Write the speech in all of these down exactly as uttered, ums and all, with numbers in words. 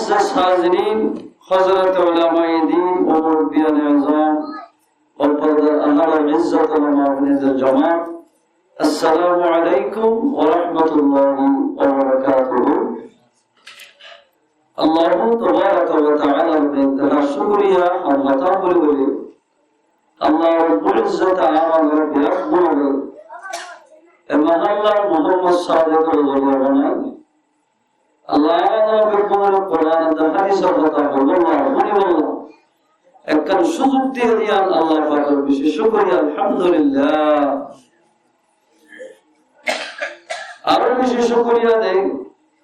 Muazzaz házirin, Hazrat Ulamaye Din, murubbiyan ezam, ó fordar añhár izzot ólama, muminor jamat, Assalamu alaikum wa rahmatullahi wa barakatuhu. Allah tabaraka wa ta'alar beinteha cúkuriya, hamd aná gorí bóli, Allah Rabbul Izzote añára beggúnore e mahallar Muhammad Sadiq or zoriya banai. Allah añára beggúnore Quran ar hádisor hotá hoibolla, fúnibolla ekkán suzuk diye diyan, Allah pakor beci cúkuriya, alhamdulillah. Aró beci cúkuriya de,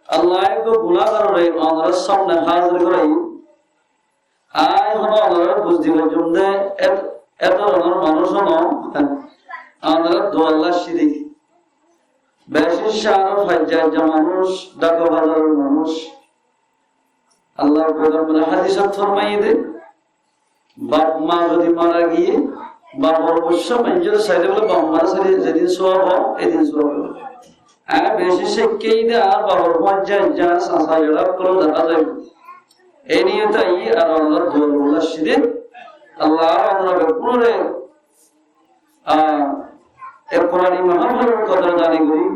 Allah e gunágarore onorar samne házir goráiye. Añí hono onoráre buzdi faijjum de, e, e dóronor manúic hono, onorar duar laiccé de. Beci cóor faijja faijja manúic, Dhaka bazaror manúic. Allar foigambore hádisot formaiye de, baf ma zodi mara giyé, bafor boiccá maincóre sailé bóle baf mare sailé zedin sóab ó, edin sóab ó. Añí beci cóor faijja faijja, añár bafor foijja foijja, sasa yóra ókkol dehá zaibo. E niyote aiyí ar onorar duar laiccé de, Allah onorar beggúnore, a, e Qurani mahfilor kodordani gorí,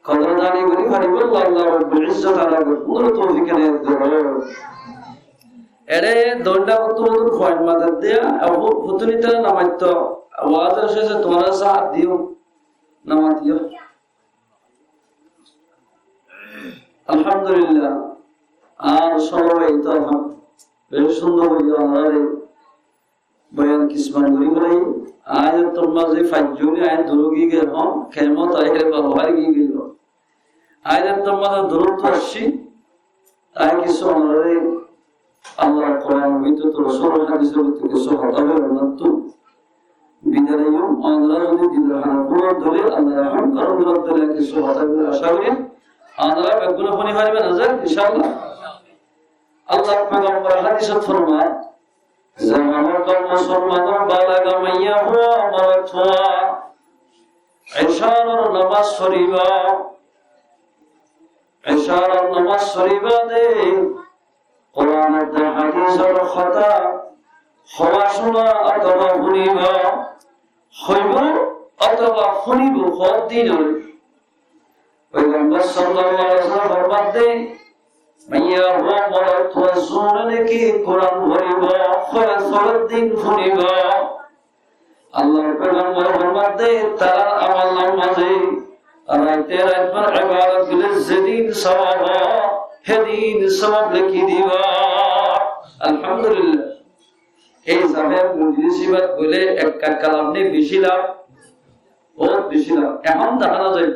kodordani gorí faribólla Allah Rabbul Izzote añára beggúnore toufik enayot gorouk. Ere dóilla bottor bottor fuain matar de, abu futuni tara namaitto, wazor céce tuáñra sát diyo, namaitto. Alhamdulillah. Ar sólo ei to alham-, beci cúndor gorí añára boyan kismat gorí félaiye. Añí ettór mazé faijjum, añí duró giyé hom, kemot aiyóre baro bari giyé hom. Añí ettór mazé duró to asé, añí kissú onoráre Allar Quran or bútore, Rosulor hádisor bútore kissú hotá hoiyóre onorattú bidai loiyum. Onora zodi dilor hana fúnor dóile, Allar rahom goron dóile kissú hotá hoiyóre acá gorí onora beggúne fúni faribá, na zai, inshaAllah. Allar foigambore hádisot formar, Zemanor musolmanor balaga maiya fua, morot fua, Ecár nomaz foribo, Ecár nomaz foribo de, Quran ar hádisor hotá hoibo, cúna otoba fúnibo, hoibo otoba fúnibo, hoddin óile Foigambor sallallahu alaihi wasallam formar de, maiya fua morot fua zune niki Quran foribo, fore fore din funibo. Allar foigambor formar de, tarár amolnamar mazé raite raitbor ebadat goille zedin sawab ó, hedin sawab leki dibo. Alhamdulillah. Ei hísabe mojlis ibát goille ekka kalam nai, beci laf, bout beci laf. Ehón dehá no zai.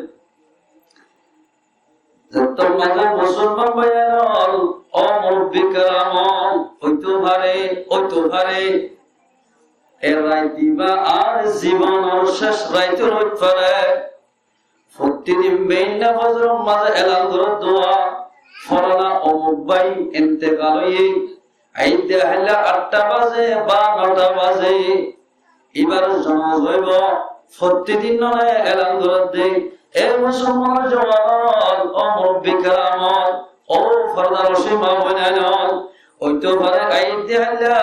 Zettór mazé musolman báiyain ol, ó murubbi keram ol, óito fare, óito fare, e rait ibá añár zibonor céc rait óit fare. Fottí din beinna fozoror mazé elan gorer de, folana omuk bái intekal óiye, aijja háilla atta bazé ba nota bazé, ibar jonazá óibo, fottí din none elan gorer de. E musolmanor juwan ol, ó murubbi keram ol, ó fordar rocid ma boinain ol, óito fare aijja háilla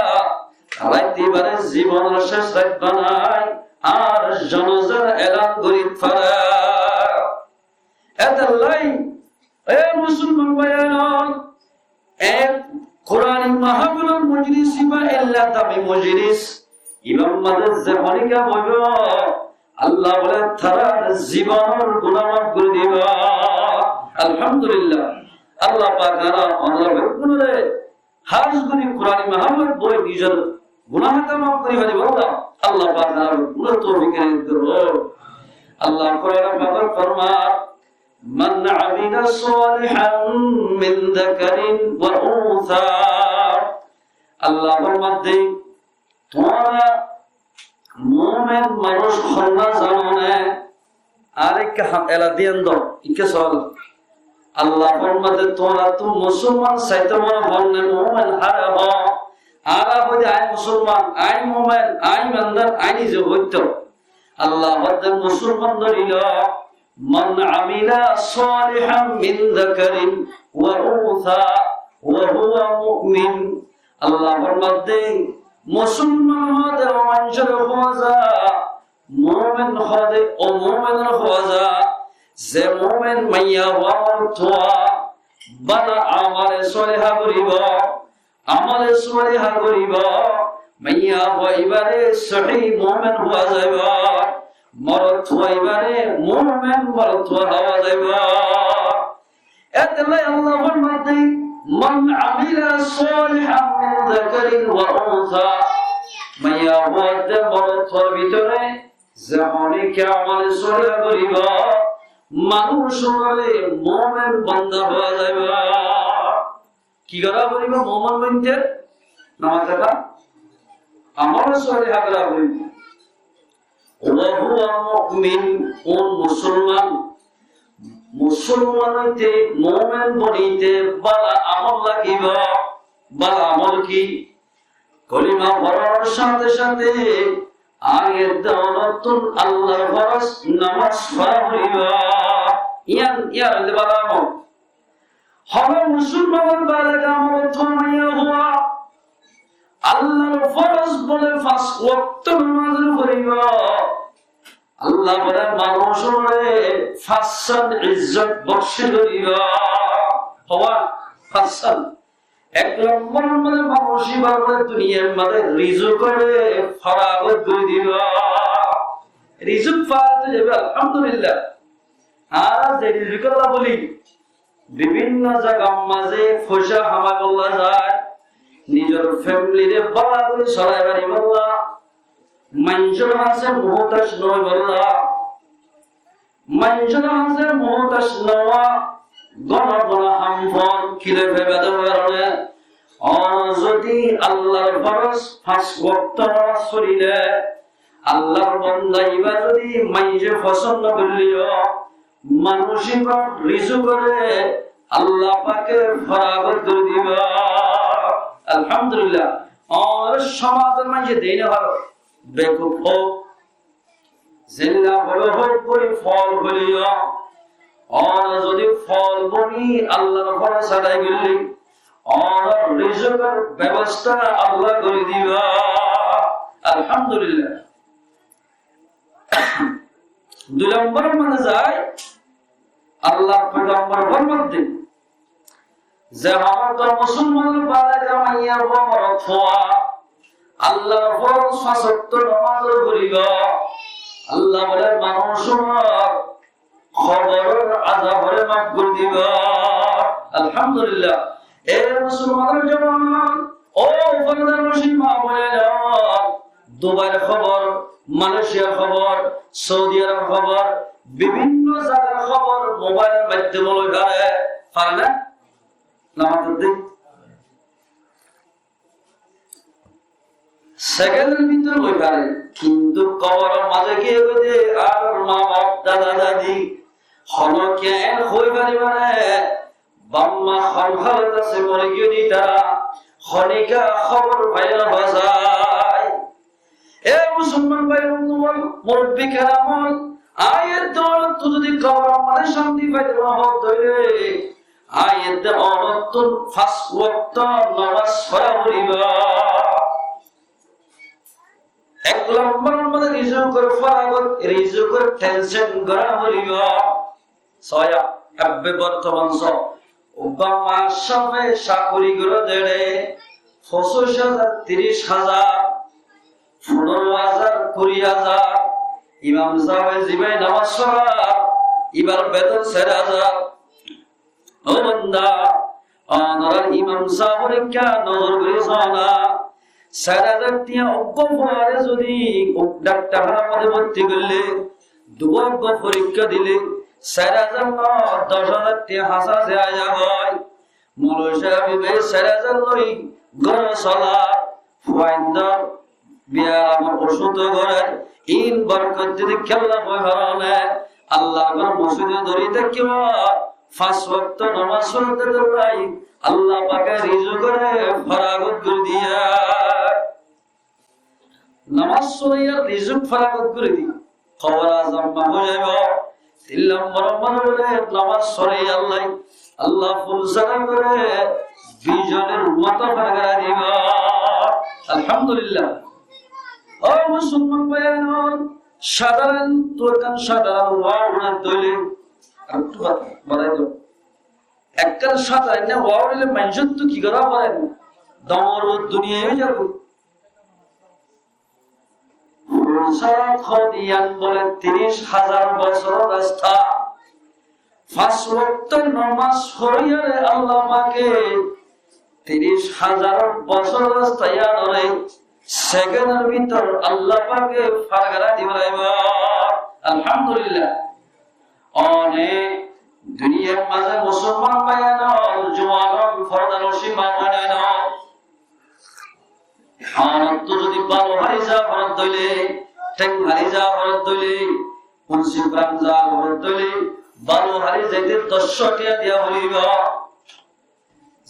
rait ibáre zibonor céc rait banai añár jonazár elan gorit fare. Etolla, e musolman báiyain ol, e Qurani mahfilor mojlis ibá ella dami mojlis. Ibár mazé ze honikka boibo, Allah bole tarár zibonor guná maf gori dibo. Alhamdulillah. Allah pak añára, añára beggúnore hás gori Qurani mahfilot boi nizor guná hotá maf gori faribolla Allah pak añára beggúnore toufik enayot gorouk. Allah Quran pakot formar, من عمل صالحا من ذكر أو أنثى. Allah formar de, tuáñra mumin manúc honna zano né? Ar ekka ham ela diyen do, ikke sóal. Allah formar de, tuáñrattú musolman saito mone hon né, mumin hare hó? Añára hoi de, añí musolman, añí mumin, añí imandar, añí nize hoito. Allah formar de, musolman dóri lo, من عمل صالحا من ذكر أو أنثى وهو مؤمن. Allah formadde, musolman hoóde ó maincóre hoó za, mumin hoóde ó muminore hoó za, ze mumin maiyafua morotfua bála amale sóliha goríbo, amale sóliha goríbo, maiyafua ibáre sóhi mumin hoó zaibo, morotfua ibáre mumin morotfua hoó zaibo. Etolla Allah formadde, من عمل صالحا من ذكر أو أنثى. Maiyafuar de morotfuar bútore ze honikka amale sóliha goríbo, manúic ókkole mumin banda hoó zaibo. Ki gorá foribó mumin bonte? Namaz gorá, amale sóliha gorá foribó. وهو مؤمن, ó musolman. Musolman óite, mumin bonite bála amol lagibo. Bála amol ki? Kolima forar sáte sáte añí edde onottún Allar foros namaz fora foribó. Yián, yián óilde bála amol. Hono musolmanor balega morotfua maiyafua Allar foros bole fañs wokto namaz foribó. Allah bole manúicore fañssan izzot bokci goríbo. Howa fañssan. Ek lombor bole manúic ibá bole duniyar maze rizukore faragot gorí dibo. Rizuk fara to zaibo, alhamdulillah. Ar ze rizuk Allah boli bibinno zagar maze foisa hamaibolla zai, nizor femilire bála gorí solai faribólla, maincór hañse muhtac no óibolla, maincór hañse muhtac no ówa, gono gono ham fol kile faiba de karone, ó zodi Allar foros fañs wokto namaz forile, Allar banda ibá zodi maincé fosón no goilleyo, manúic ibár rizukore Allah pake faragot gorí dibo. Alhamdulillah. Añárar somazor maincé dei no faro, bekuf hoó, zilla hoó, hoó gorí fol hoileyo, añára zodi fol boni Allar foros adai goille, añárar rizukor bebosta Allah gorí dibo. Alhamdulillah. Dui lombor maze zai, Allar foigambor formadde, ze hono musolmanor balega maiyafua morotfua Allar foros fañs wokto namaz foribo, Allah bole manúic ókkol koboror azabore maf gorí dibo. Alhamdulillah. E musolmanor juwan, ó fordar beci ma boináin, Dubair kobor, Malaysiar kobor, Saudi Arabor kobor, bibinno zagar kobor mobailor maiddome loi fare, fare na? Namazor din. Sekendor bútore loi fare, kintu koboror maze giyé de ar ma baf dada dadi hono kiyá en hoi faribo né, baf ma hon halot asé, mori giyé de tará, honikka kobor faile no fusai. E musolman bái bondú ókkol, murubbi keram ókkol, añí edde onottú zodi koboror maze cánti faito mone hoó de óile, añí edde onottú fañs wokto namaz fora foribo. Ek lombor maze rizukor faragot, rizukor tension gora foribo. Soya, ebbe bortoman so, uggwá mac sábe cakuri goré de, focic házar, tiric házar, fundoro házar, kuri házar, imam sábe ziba namaz forar, ibar beton sair házar. Ó banda, onorar imam sábor ekka nozor gori sona. Sair házar tiya uggwá fuare zodi daktarhánar maze borti goille, duwá uggwá forikká dile, sair házar no, doc házar tiya hása ze aza goi. Moloi sábe sair házar loi gor solar, fuaindor biyaramor ocúd gorer, in borkot zodi kiyólla hoi faro né, Allar gor mosjidot dóri tákibo, fañs wokto namaz forer de lai, Allah pake rizukore faragot gori diye. Namaz foiya rizuk faragot gori diye. Kobor azab maf ói zaibo, Tin lombor mazé bóle nomaz forí Allah, Allah ful sára gorí bijolir moto far gorí dibo. Alhamdulillah. Ó musolman bái ókkol, sádaron, tuáñttú sádaron wá uçá dóile, ar ektu bára, bára dó. Ekkán sádaron wá uçáile maincóttu ki gorá fore? Domor duniyai ói zagói. Ful sára hoó de yián bóle tiríc házar bosóror rasta. Fañs wokto nomaz foríyore Allah pake tiríc házar bosóror rasta yiánoré sekendor bútore Allah pake far gorí dibo. Alhamdulillah. One duniyar mazé musolman bái ókkol, juwan ókkol, fordanocin ma boin ókkol, añáráttu zodi balo hári za forot dóile, theng hári za forot dóile, unsi fran za forot dóile, balo hári zaite doc tiya diya foribo.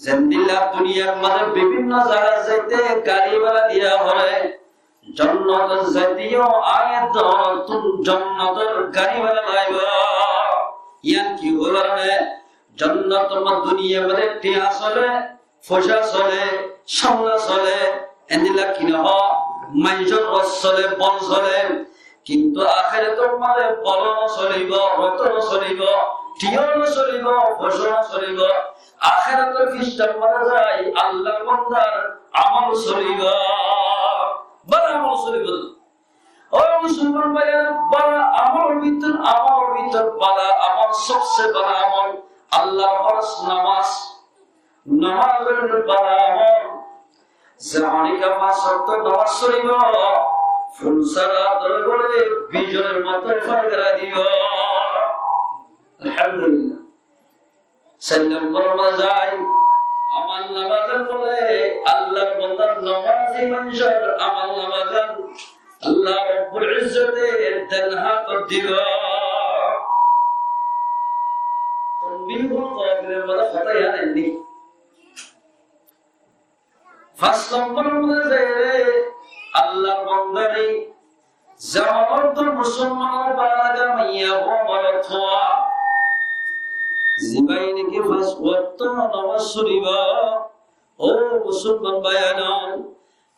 Zendilla duniyar mazé bibinno zagat zaite gari bára diya fore, jonnotot zaite yó añára dórottún jonnotor gari bára laibo. Yián ki hoibar mane? Jonnotot duniyar mazé tiañ sole, foicá sole, sóna sole, endilla ki no hoó, maincór rot sole, bol sole. Kintu ahérator mazé bol no solibo, rot no solibo, tiañ no solibo, foicá no solibo. Ahérator fistar mazé zai Allahr bandar amol solibo. Bála amol solibo. Ó musolman bái ókkol, bála amolor bútore, amolor bútore bála amol, sobse bála amol Allahr foroz nomaz. Nomaz óilde bála amol. Ze honikka fañs wokto nomaz foríbo, ful sára dóri bóle bijolir moto far gorí dibo. Alhamdulillah. Sair lombor mazé zai, amol namagan bóle, Allahr bandar nomazi maincór amol namagan Allah Rabbul Izzote den hátot dibo. Tanbihul Gafilin or mazé hotá yián aiyér né? Fañs lombor mazé zaiyóre Allahr bandare, ze hono musolmanor balaga maiya fua morot fua, zibaye niki fañs wokto nomaz foribo, ó musolman bái ókkol,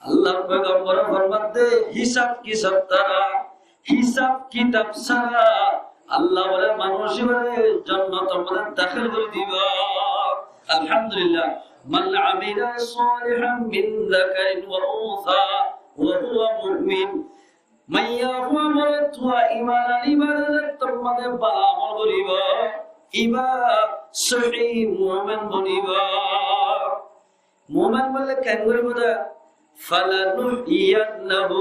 Allahr foigambore formar de, hisab kitab sára, hisab kitab sára Allah bóle manúic ibáre jonnotor mazé dahél gorí dibo. Alhamdulillah. من عمل صالحا من ذكر أو أنثى وهو مؤمن. Maiya fua morot fua iman aní ibáre zettót mazé bála amol goríbo, ibá sóhi mumin bonibo. Mumin bóle ken goríbo de? فلنحيينه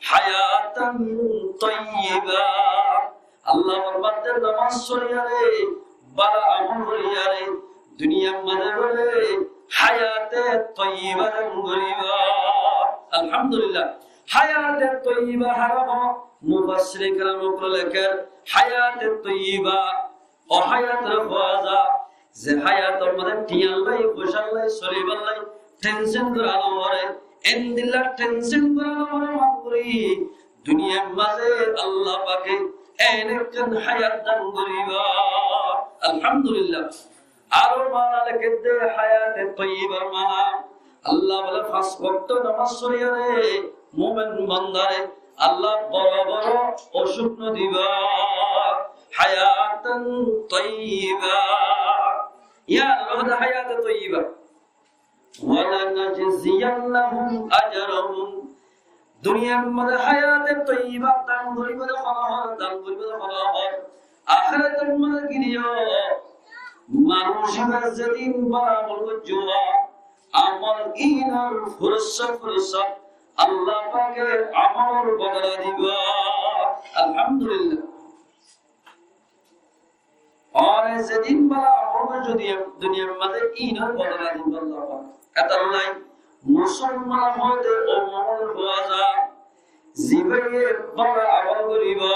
حياة طيبة. Allah formar de nomaz foríyore, bála amol goríyore, duniyar mazé bóle hayate toiba dan goríbo. Alhamdulillah. Hayate toiba hare hoó? Mufassire keram ókkole lekér, hayate toiba ó hayatore hoó za, ze hayator mazé tiañr lai, foicár lai, solibar lai tension gorá no fore, endilla tension gorá no fore, mone gorí duniyar mazé Allah pake en ekkán hayat dan goríbo. Alhamdulillah. Aró maana lekér de hayate toibar maana. Allah bóle fañs wokto nomaz foríyore mumin bandare Allah boro boro ocúk no dibo. حياة طيبة. Yián ore hoó de hayate toiba. ولنجزينهم أجرهم. Duniyar mazé hayate toiba dan goríbo de hono hor, dan goríbo de hono hor. Ahérator mazé giyóre manúic ibá zedin bála amol goijjé, amol inor fursa fursa Allah pake amolor bodola dibo. Alhamdulillah. Ar zedin bála amol goijjé duniyar mazé inor bodola dibo Allah pake. Etólla musolman hoó de ó mumin hoó za, zibaye bála amol goríbo,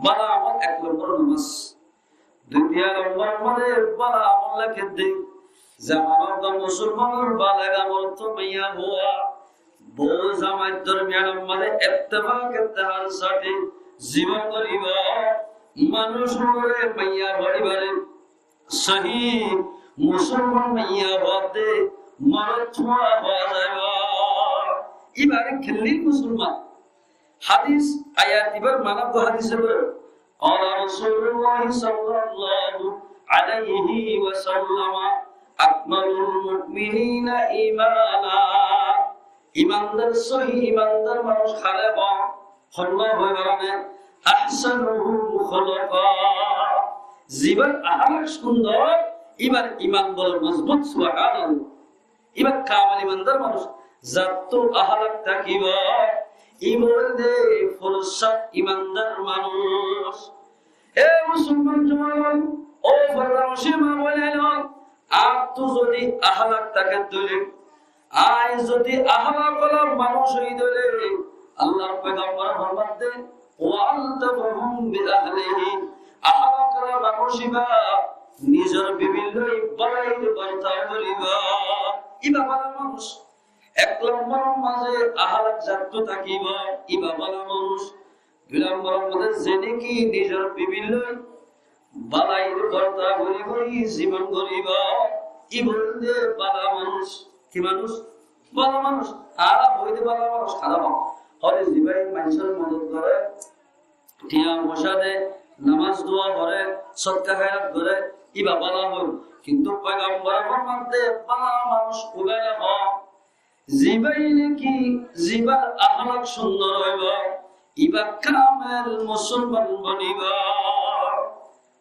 bála amol ek lombor nomaz. Dui lombor mazé bála amol lekér de, ze hono musolmanor balaga morot fua maiya fua bou zamai dormiyan mazé ittefak ittehad sáte zibá goríbo, Manúic ókkole maiyafua ibáre sóhi musolman maiyafua de morotfua hoó zaibo. Ibáre killí musolman. Hádis, ayat ibár mana to hádis ibár. قال رسول الله صلى الله عليه وسلم: أكمل المؤمنين إيمانا. Imandar, sóhi imandar manúic háre hoó, holla hoibar mane, أحسنهم خلقا. Zibár ahlak cúndor, ibár iman boro mozbut, subhanallah. Ibá kamil imandar manúic, zattú ahlak tákibo, ibá óilde fursat imandar manúic. E musolman juwan, ó fordar masi ma boinain, añáttu zodi ahlak táke dóile, añí zodi ahlak ola manúic ói dóile, Allar foigambore formadde, وألطفهم بأهله. Ahlak ola manúic ibá nizor bibi loi bálair bortau goríbo. Ibá bála manúic. Ek lombor mazé ahlak zattú tákibo, ibá bála manúic. Dui lombor mazé ze niki nizor bibi loi bálair bortau gorí gorí zibon goríbo, ibá óilde bála manúic. Ki manúic? Bála manúic. Ar hoóde bála manúic háraf. Hoóde zibáye maincór modot goré, tiañ foicá de, nomaz dua foré, sodka háirat goré, ibá bála hoó. Kintu foigambore formadde bála manúic uibáre hoó, zibáye niki zibár ahlak cúndor óibo, ibá kamil musolman bonibo.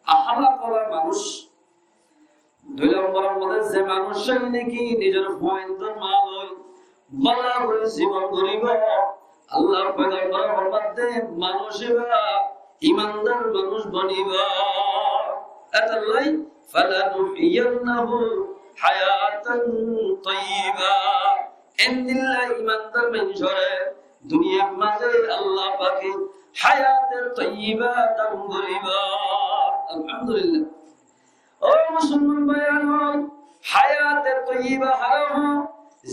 Ahlak ola manúic. Dui lombor mazé ze manúic niki nizor fuaindor maa loi bála gorí zibon goríbo, Allar foigambore formadde manúic ibá imandar manúic bonibo. Etollá, فلنحيينه حياة طيبة. Endilla imandar maincóre duniyar mazé Allah pake hayate toyiba dan goriba. Alhamdulillah. Ó musolman bái ókkol, hayate toyiba hara hoó?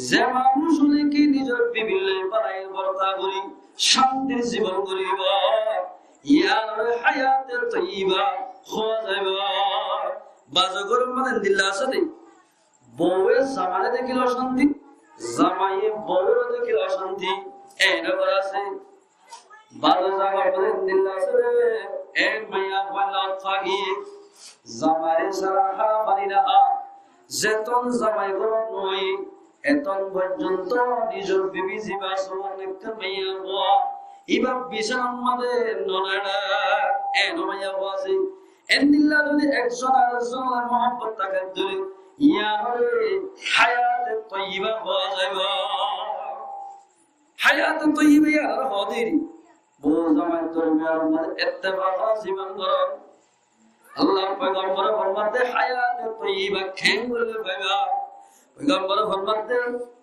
Ze manúic niki nizor bibir loi bála borta gori cántir zibon goribo, iyanore hayate toyiba hoó zaibo. Bazo gorot mazé endilla asé de. Bouwe zamare dekile ocánti, zamaye bouwore dekile ocánti, ene gora asé. Bazo zagar mazé endilla asé de, e maiyafuar loi táki, zamare sára hára fari na há. Zeton zamai gorot no, eton foijjonto nizor bibi ziba asé, ekkán maiyafua, iba bisánar mazé no nare, ene maiyafuwa asé. Endilla zodi ekzon arekzon loi muhabbot táke de óile, iyanore hayate toyiba hoó zaibo. Hayate toyiba iyanore hoó de. Bou zamai dormiyan or mazé ettefak zibon goro. Allar foigambore formadde hayate toyiba kengori faiba. Foigambore formadde,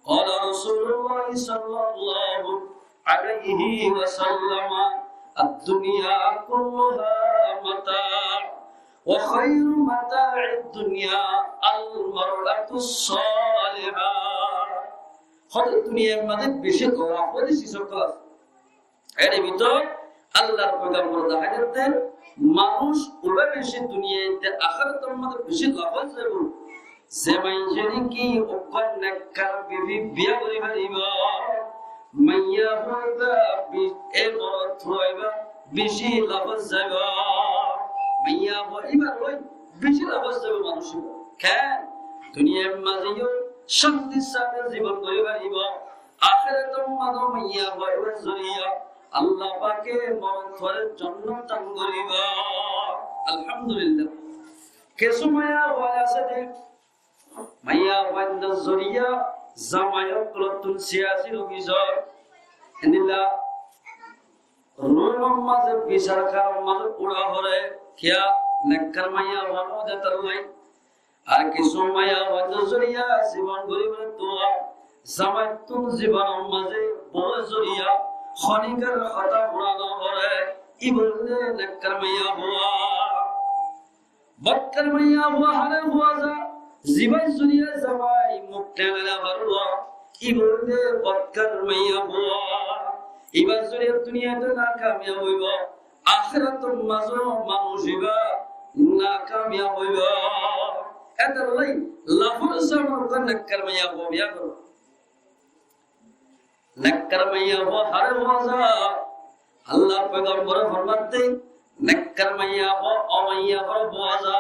قال رسول الله صلى الله عليه وسلم: الدنيا كلها متاع، وخير متاع الدنيا المرأة الصالحة. Hoó de duniyar mazé beci laf óiye de sis ókkol asé. Ere bútore Allar foigambore dahái de, manúic uba beci duniyat de ahérator mazé beci laf ói zaibo. Ze maince niki uggwá nekkar bibi biya gori faribo, maiyafua iba bi-, e morotfua iba beci laf ói zaibo. Maiyafua iba loi beci laf ói zaibo manúic iba. Ken? Duniyar mazé yó cántir sáte zibon gori faribo. Ahérator mazé maiyafuar zoriya Allah pake morotfuare jonnot dan goriba. Alhamdulillah. Kessú maiyafua asé de, maiyafuar zoriya zamai ókkolottún siyasi ofisor, endilla rumor mazé bisar kár mazé ura fore, kiya nekkar maiyafua no de tar lai. Ar kessú maiyafuar zoriya zibon goribar dua, zamaittún zibonor mazé bouwor zoriya honikar hotá furano fore, iba óilde nekkar maiyafua. Bodkar maiyafua hare fua za, zibar zoriya zamai muk tengela faribo, iba óilde bodkar maiyafua. Ibar zoriya duniyat nakamiyab óibo, Ahérator mazé manúic ibá nakamiyab óibo. Etolla lafor zamana nekkar maiyafua biya goró. Nekkar maiyafua haré hoó za? Allar poigambore formaiye, nekkar maiyafua ó maiyafua hoó za.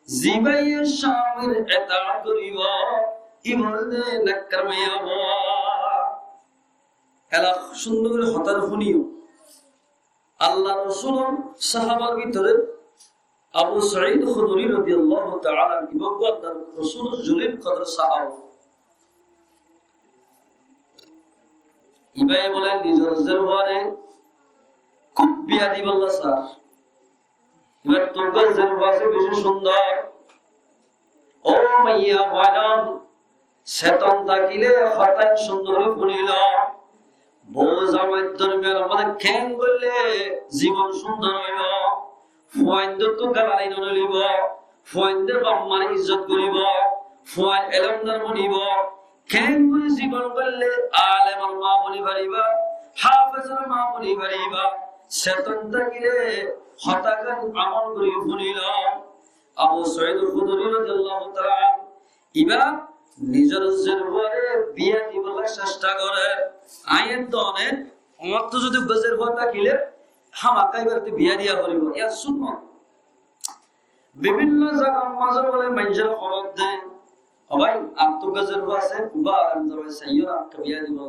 Zibaye camir etaat goribo, ibá óilde nekkar maiyafua. Ela cúndor gorí hotá fúniyo. Allar Rosulor sahabar bútore Abu Said Khudri radiyallahu ta'ala anhu, ibá Allar Rosulor zolil kodor sahaba. Ibáye bóle nizor zerfuare kúb biya dibolla sar. Ibár tuáñr zerfua asé beci cúndor. Ó maiyafuain, seton tákile hotá cúndor gorí fúnilo. Bou zamai dormiyanor mazé keén goille zibon cúndor óibo. Fuaindóttu galali no dilibo. Fuainde bafmar izzot goribo. Fuain elomdar bonibo. Keén gorí zibon goille alemor ma boni fariba, hafezor ma boni fariba. Seton tákile hotá gán amol gorí fúnilo. Abu Said Khudri radiyallahu ta'ala anhu ibá nizor zerfuare biya dibolla cesta gore. Aññí done, añáttu zodi uggwá zerfua tákile, hámaká ibáre biya diya foribo. Yá cúno. Bibinno zagar mazé bóle maincóre hóbor de, "Ó bái, añáttu uggwá zerfua asé, uggwá alem zamai saiyó, añáre biya dibo."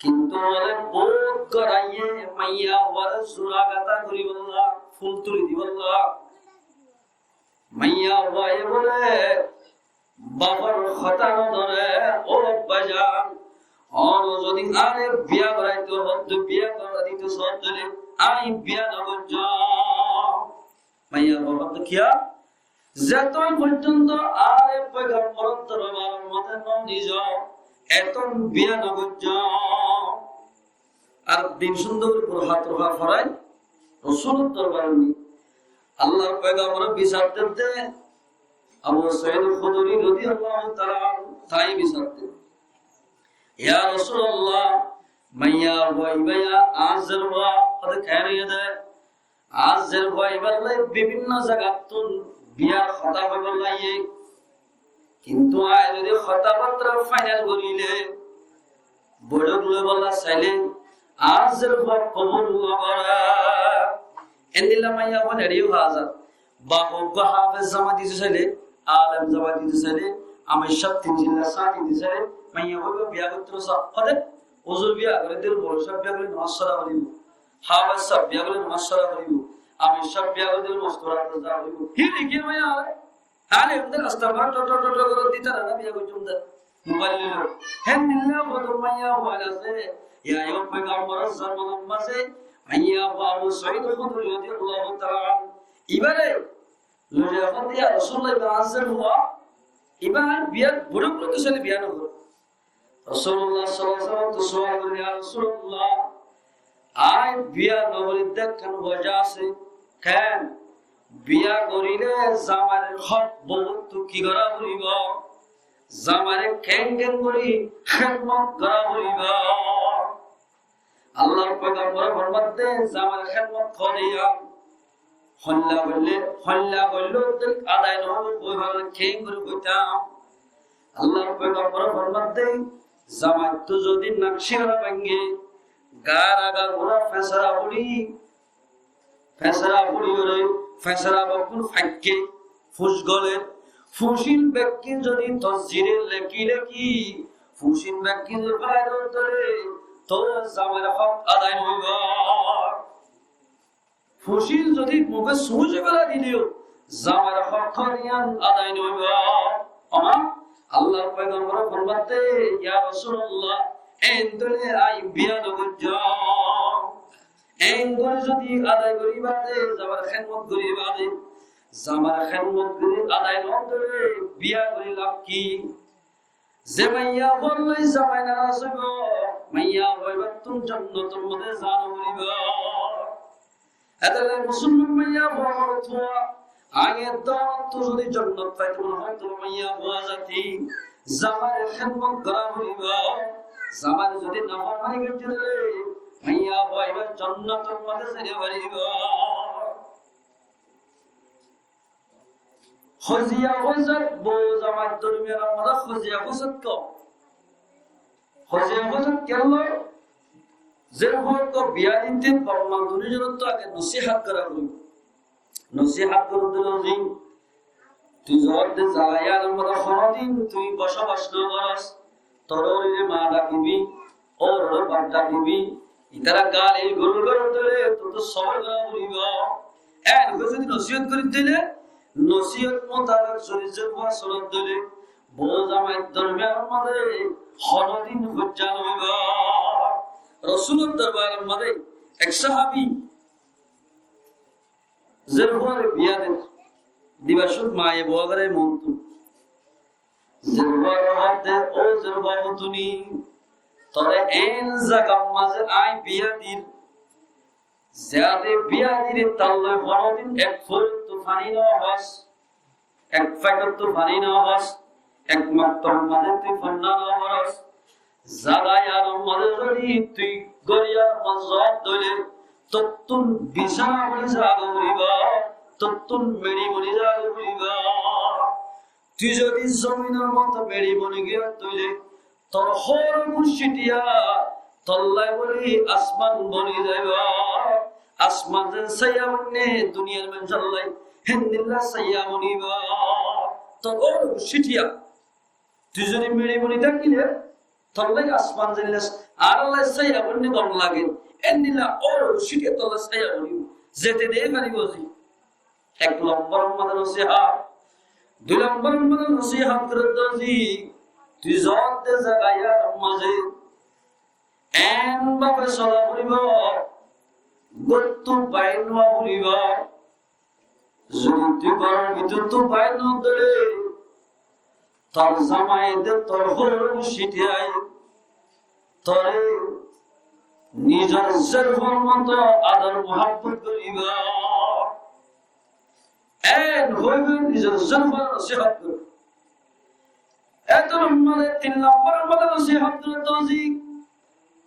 Kintu bóle bout goráiye maiyafuare zura gata goribolla, ful tuli dibolla. Maiyafuaye bóle bafor hotá no dóre, "Ó baijan, ónore zodi añáre biya goraito hoó de, biya gorai dito hoó de, aññí biya no goijjum." Maiyafua hoó de, "Kiyá? Zeton foijjonto añáre poigambor dorbaror mazé no nizo, eton biya no goijjum." Ar din cúndor gorí Burhá torhá forai Rosulor dorbarot niyé. Allar poigambore bisar der de, Abu Said Khudri radiyallahu ta'ala anhu, tai bisar der de. "Ya Rosulallah, maiyafua ibá añár zerfua." Hoó de, "Keén óiye de?" "Añár zerfua ibálla bibinno zagattún biyar hotá hoibolla aiyé. Kintu aññí zodi hotábatta fainal goríle, boiçók loibolla sailé, añár zerfuaye kobul no goré." Endilla maiyafua neçe faa za. Baf uggwá hafez zamai dito sailé, alem zamai dito sailé, amir sáb tin zilla sáb dito sailé, maiyafua biya goitto sá. Hoó de, "Huzur biya gorí dile, moulovi sáb biya gorí nomaz fora foribo. Hafez sáb biya gorí nomaz fora foribo. Amir sáb biya gorí dile mostora fora foribo." Hí dekí maiyafuare. Añáre endilla rasta bar tor tor tor tor gorí dito na, biya goijjum de. Mobile loi. Héndilla hodún maiyafua asé. Yá, yá, poigambor zamanar mazé maiyafua Abu Said Khudri radiyallahu ta'ala anhu ibáre loi zai hoó de, "Ya Rosulullah, ibá añár zerfua, ibá aññí biya, boiçók loito sailé biya no goré." Rosulullah sallallahu alaihi wasallam ot sual gorer, "Ya Rosulullah, aññí biya no gorer de ekkán wajá asé. Keén? Biya goríle zamair hók bouwottu ki gorá foribo? Zamaire keén keén gorí hédmot gorá foribo?" Allar poigambore formar de, "Zamair hédmot gorí, hoilla goille, hoilla goille adai no óibo, óibar keén gorí goitam?" Allar poigambore formar de, "Zamaittu zodi nakcíhara báñge, gaar aga gura fesara fori, fesara fori ore, fesara bekkún faikke, fuc gole, fucin bekkún zodi tozire leki leki, fucin bekkún zodi felai dore, to zamair hók adai no óibo." Fucin zodi muke suñci felai dileyo, zamair hók yián adai no óibo. Amar Allar poigambore formar de, "Ya Rosulullah, endilla aññí biya no goijjum. Endilla zodi adai gorí bade, zamair hédmot gorí bade, zamair hédmot gorí adai no gorí biya gorí laf ki?" Ze maiyafuar loi zamai naraz óibo, maiyafua ibáttun jonnotor mazé za no foribo. Etolla musolman maiyafua, morotfua, aññí edde onottú zodi jonnot faito mone hoó, tolla maiyafua zati zamair hédmot gorá foribo. Zamair zodi naformani goijjé de óile, Maiya fua ibá jonnotor mazé zaito faribá. Hoziya hoizat, bou zamai dormiyan mazé hoziya hoizat ko. Hoziya hoizat kiyólla? Zerfua biya dite baf ma duní zonottú age nosíhat gora foribo. Nosíhat goródde lói, tui zodde zagayar mazé honodin tui bosobac no goros, tor óre ma dakibi, óre baf dakibi, itará galil gulol goródde lói, tui to sobor gora foribo. En hoi zodi nosíhat goródde lói, nosíhat mutabek zodi zerfua solódde lói, bou zamai dormiyan mazé honodin hoijja no óibo. Rosulor dorbar mazé ek sahabi zerfuare biya der, diba cúd maiya fua goré montu. Zerfuare hoódde, ó zerfua fua tui, tore en zagar mazé añí biya dir, ziyáre biya dire talloi honodin ek fúlottu faní no hás, ek fekottu faní no hás, ek moktor mazé tui fonná no goros, zagayar mazé zodi tui goriyar mazé zodde lói, tottún bisana boni zaga foribo, tottún meçi boni zaga foribo. Tui zodi zominor moto meçi boni giyódde lói, tor hór gucítiya tollai boli asman boni zaibo. Asman zen saiya bonne duniyar manúcollai héndilla saiya bonibo. Tor hór gucítiya tui zodi meçi boni tákile tollai asman zen añárállai saiya bonne gom lage, héndilla hór gucítiya tollai saiya bonibo. Zete de faribo zodi. Ek lombor mazé nosíhat. Dui lombor mazé nosíhat goródde lói, tui zodde zagayar mazé en bafe sola foribo, górttu bair no ówa foribo. Zodi tui góror bútottu bair no ódde lói, tor zamai de tor hór gucítiyai tore nizor zerfuar moto ador muhabbot goribo. En hoi nizor zerfuare nosíhat gor. Eto lombor tin lombor mazé nosíhat goródde lói,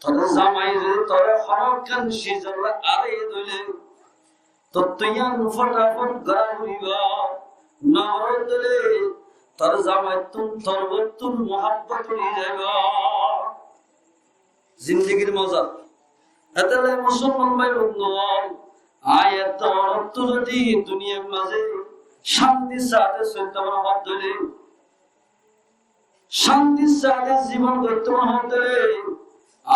tor zamai zodi tore honokkán sizolla arai dile, tottú yián fotafot gora foribo, no goródde lói, tor zamaittún, tor bouttún muhabbot uri zaibo. Zindigir moza. Etolla musolman bái bondú, añí edde onottú zodi duniyar mazé cántir sáte soitte mone hoó dile, cántir sáte zibon goitte mone hoó dile,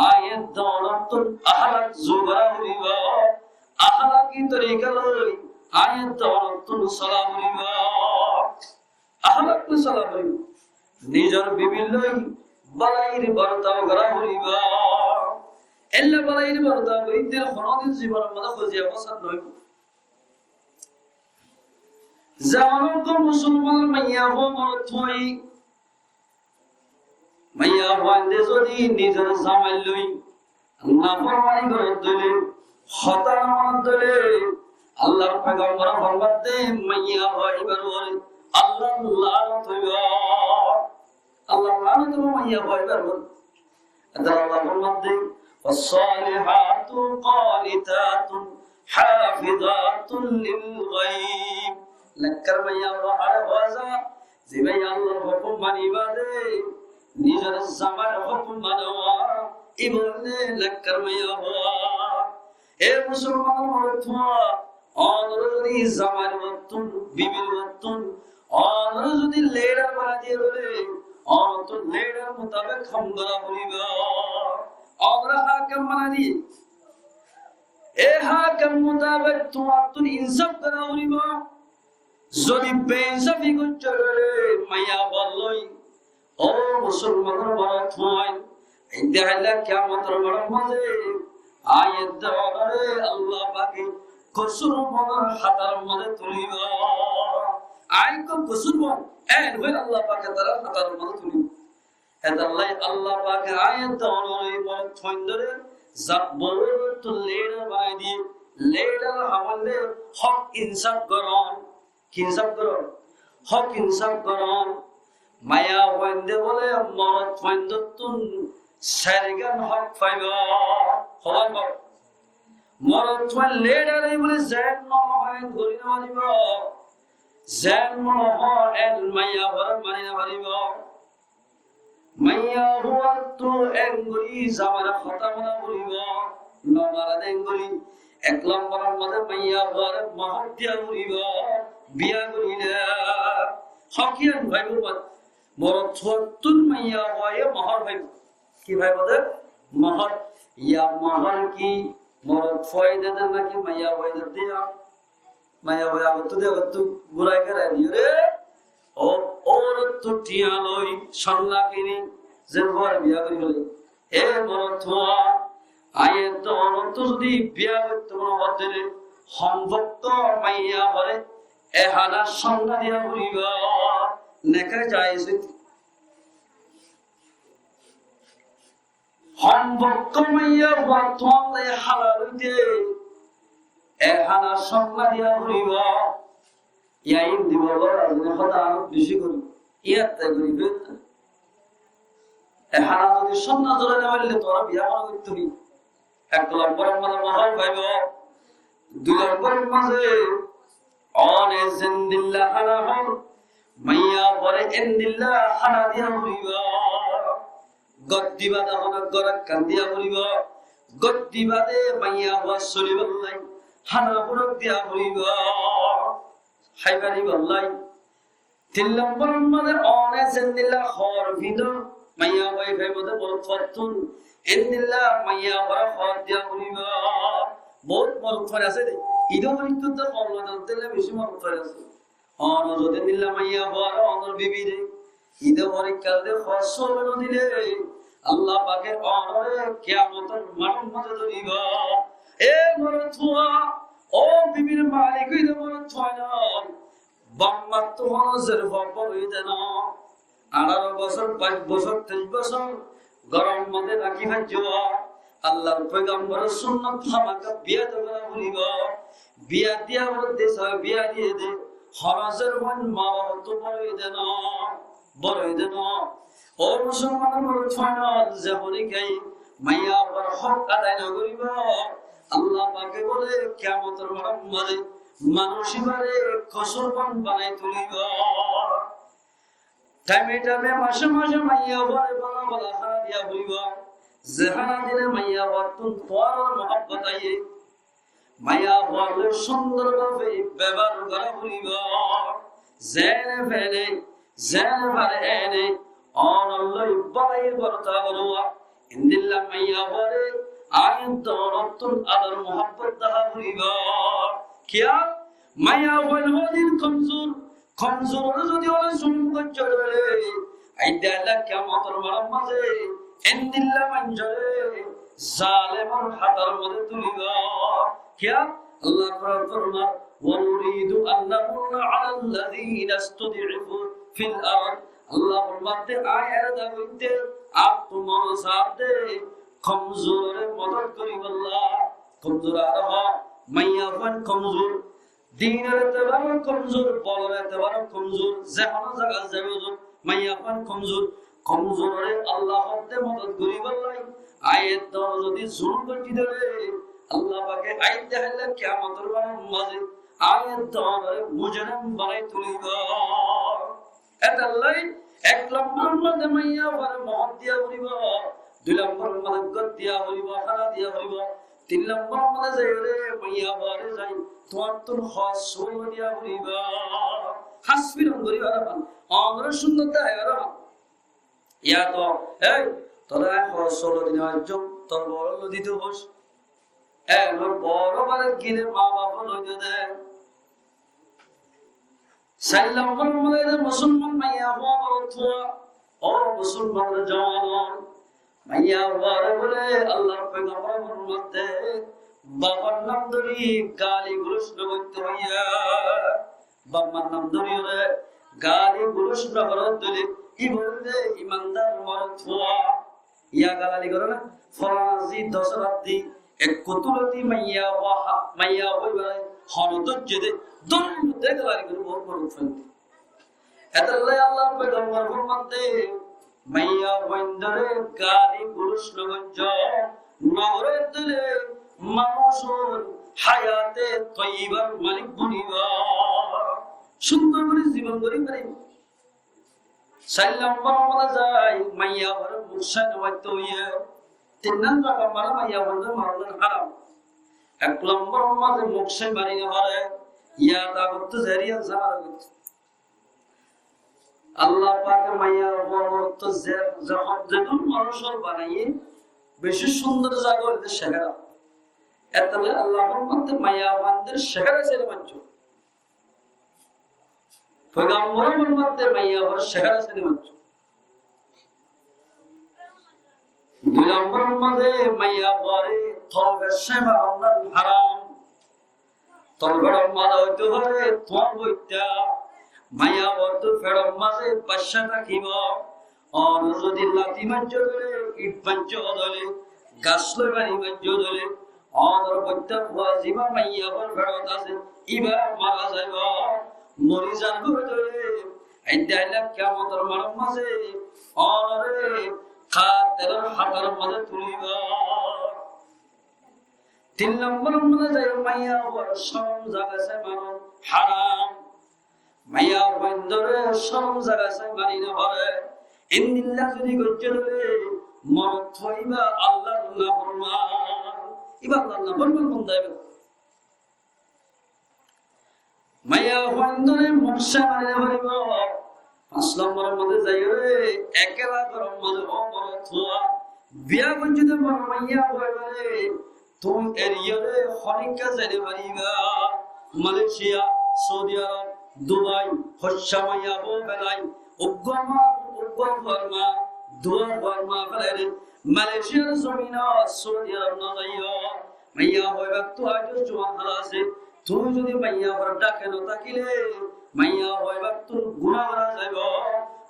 añí edde onottú ahlak zugara foribo, ahlaki torika loi añí edde onottú sola foribo. Ahlak loi sola foribo. Nizor bibir loi bálair bortao gora foribo. Ella bálair bortao goitté honodin zibonor mazé hoziya fosad no óibo. Zemon uggwá musolmanor maiya fua morot fua, maiya fuainde zodi nizor zamai loi naformani goródde lói, hotá no manódde lói, Allar pegambore formadde, maiya fua ibár uore Allar lanot óibo. Allar lanot óibo maiya fua ibár uore. Etolla Allah formadde, "فالصالحات قانتات حافظات للغيب." Nekkar maiya fua hare hoó za, zibá Allar hókum mani bade nizor zamar hókum mane, ibá óilde nekkar maiya fua. E musolman morot fua, onora zodi zamar uottún, bibir uottún, onora zodi lidar banai diye bole, onora to lidar mutabek ham gora foribo. Onora hákem banai diye, e hákem mutabek tuáñttún insaf gora foribo. Zodi beinsafi goijjó de maiya fua loi, ó musolmanor morot fua, inde hailla kiyamotor moidanor mazé añí edde onore Allah pake kosurbanor hátar mazé tulibo. Añí ko kosurbán, en hoi Allah pake tarár hátar mazé tulibo. Etolla Allah pake añí edde onore morot fuaindore zat boro to lidar banai diye, lidar ham óilde hók insaf goron. Ki insaf goron? Hók insaf goron. Maiya fuainde bole morot fuaindottún sairgán hók faibo. Hóbor ló. Morotfuain lidar ói bóli zen mone hoó en gorí no faribó. Zen mone hoó en maiyafuare mani no faribó. Maiyafuattú en gorí zamai loi hotá hoó foribó. No mane de en gorí. Ek lombor or maze maiyafuare mohór diya foribó. Biya goríle. Hók iyan faibó. Morotfuattún maiyafuaye mohór faibó. Ki faibó de? Mohór. Yá mohór ki morotfuaye de de náki maiyafuaye de de? Maiyafuaye agottú de agottú gúrai gerai diyóre. Ó, órottú thiañ loi sonna kini ze fuare biya gorí félaiye. E morotfua, aññí edde órottú zodi biya goittám mone hoó de óile, hom fokkó maiyafuare e hána sonna diya foribó. Neka jaiz óito. Hom fokkó maiyafuattú añálla halal óite e hána sonna diya foribó. Yá indi bolo, ar hotá aró beci gorí. Yá te gorí félaiye. E hána zodi sonna zole no faille tuáñra biya mone goittó ni. Ek lombor or maze mohór faibó. Dui lombor or maze one zendilla hána hoó, maiyafuare endilla hána diya foribó. Gór diba de hono gór ekkán diya foribó. Gór diba de maiyafua solibolla hána furok diya foribó. Hái faribólla. Tin lombor or maze one zendilla hoor fiñdó, maiyafuaye faibó de morotfuattún, endilla maiyafuare hoor diya foribó. Bout morotfua asé de, ide morotfua de hoor no dile beci morotfua asé. One zodi endilla maiyafuare onor bibire ide morotfua de hoor sóbe no dile, Allah pake onore kiyamotor maçor maze dóribo. E morotfua, ó bibir malik ide morotfua no. Baf mattú hono zer fua boro óiye de no. Añçáro bosór, baic bosór, teic bosór góror maze rakí faijjó. Allar foigambor or sunnot hámaká biya de gora foribo. Biya diya fore de sói biya diye de. Hono zer fua ma baf ottú boro óiye de no. Boro óiye de no. Ó musolmanor morotfua no, ze hone ki maiyafuar hók adai no goribo, Allah pake bole kiyamotor maçor maze manúic ibare kosurban banai tulibo. Thaime thaime, mace mace maiyafuare bála bála hána diya foribo. Ze hána dile maiyafuattún tuáñrar muhabbot aiye. Maiyafuar loi cúndor bábe bebohar gora foribo. Zene fele, zene fare ene, onor loi bálai borta gora. Endilla maiyafuare aññí dórottún ador muhabbot deha foribo. Kiyá? Maiyafuain hodin komzur, komzurore zodi one zulum goijjó de óile, aññí de Allah kiyamotor maçor maze endilla maincóre zalemor hátor maze tulibo. Kiyá? Allah Quran formar, ونريد أن نمن على الذين استضعفوا في الأرض. Allah formar de, aññí erada goijjé, ar tuáñra sar de, komzurore modot goribolla. Komzur ar ho, maiyafuain komzur. Dinor etebare komzur, bolor etebare komzur, ze hono zagat zaibo zon, maiyafuain komzur. Komzurore Allah hoó de modot goribolla. Aññí edde one zodi zulum goijjé de óile, Allah pake aññí de hailla kiyamotor maçor maze aññí edde onore mujrim banai tulibo. Etolla ek lombor maze maiyafuare mohór diya foribo, dui lombor maze gór diya foribo, hána diya foribo, tin lombor maze zaiyóre maiyafuare zai tuáñrattún hás sóbe diya foribo. Hás firon gori fariba, onore cúndor dehái fariba. Yá to, ei, tore aññí hás sóbe dine aijjó, tor boro loi dito bos. E, tor boro bare gile ma baf loi de de. Sair lombor maze musolman maiyafua, morotfua, ó musolman juwan, maiyafuare bole Allar foigambore formar de, bafor nam dóri gali guloc no goitto hoiye, baf mar nam dóri óre gali guloc no goitto hoiye, íba óilde imandar morotfua. Yá galali goré na, folana zi, dosora di, ekku tuloti maiyafua, maiyafua ibare hono dóijje de, dóijje de galali goré, bout boro fúañti. Etolla Allar foigambore formar de, maiyafuaindore gali guloc no goijjo, Nogoré dóile manúcor háyate toiyíbar malik boniba. Cúndor gorí zibon gorí faribá. Sair lombor mazé zai maiyafuar muk sai no maittó hoiyé. Tin lombor mazé maiyafuar muk sai no maittó hoiyé. Ek lombor mazé muk sai mari no faré. Yá ta gottó zeriyan sára gottó. Allah pake maiyafuar ottu ze, ze, zedún manúcor banaiyé, beci cúndor zaga óilde cehera. Etolla Allah formaiye maiyafuar cehera seri manúcor. Foigambore formaiye maiyafuar cehera seri manúcor. Dui lombor mazé maiyafuare tolgá sai maron haram. Tolgár mazé óito fare tuáñr boitta. Maiyafuar tor feçor mazé bacca tákibo. Ónor zodi lati maijjó dóile, it maijjó dóile, gas loi bari maijjó dóile, ónor boitta fua ziba maiyafuar feçot asé, iba mara zaibo. Mori zar dóile, edde aila kiyamotor maçor mazé ónore katelor hátor mazé tulibo. Tin lombor mazé zai maiyafuar corom zaga sai maron haram. Maiyafuar dóre corom zaga sai mari no fare. Endilla zodi goijjé dóile morot fuwa iba Allahr naforman. Iba Allahr naforman banda iba. Maiyafuar dóre muk sai mari no faribo. Fañs lombor mazé zaiyóre ekela gorór mazé ó morot fuwa. Biya goijjó de mor maiyafuare, tui eriyóre honikka zai no fariba. Malaysia, Saudi Arab, Dubai, hoccá maiyafua felai. Uggwá ma, uggwá fuar ma, duwá fuar ma felai de. Malaysiar zominot Saudi Arab no zaiyó. Maiyafuar ottu aijjó juwan hála asé. Tui zodi maiyafuar dháke no tákile, maiyafuar ottu guná gora zaibo.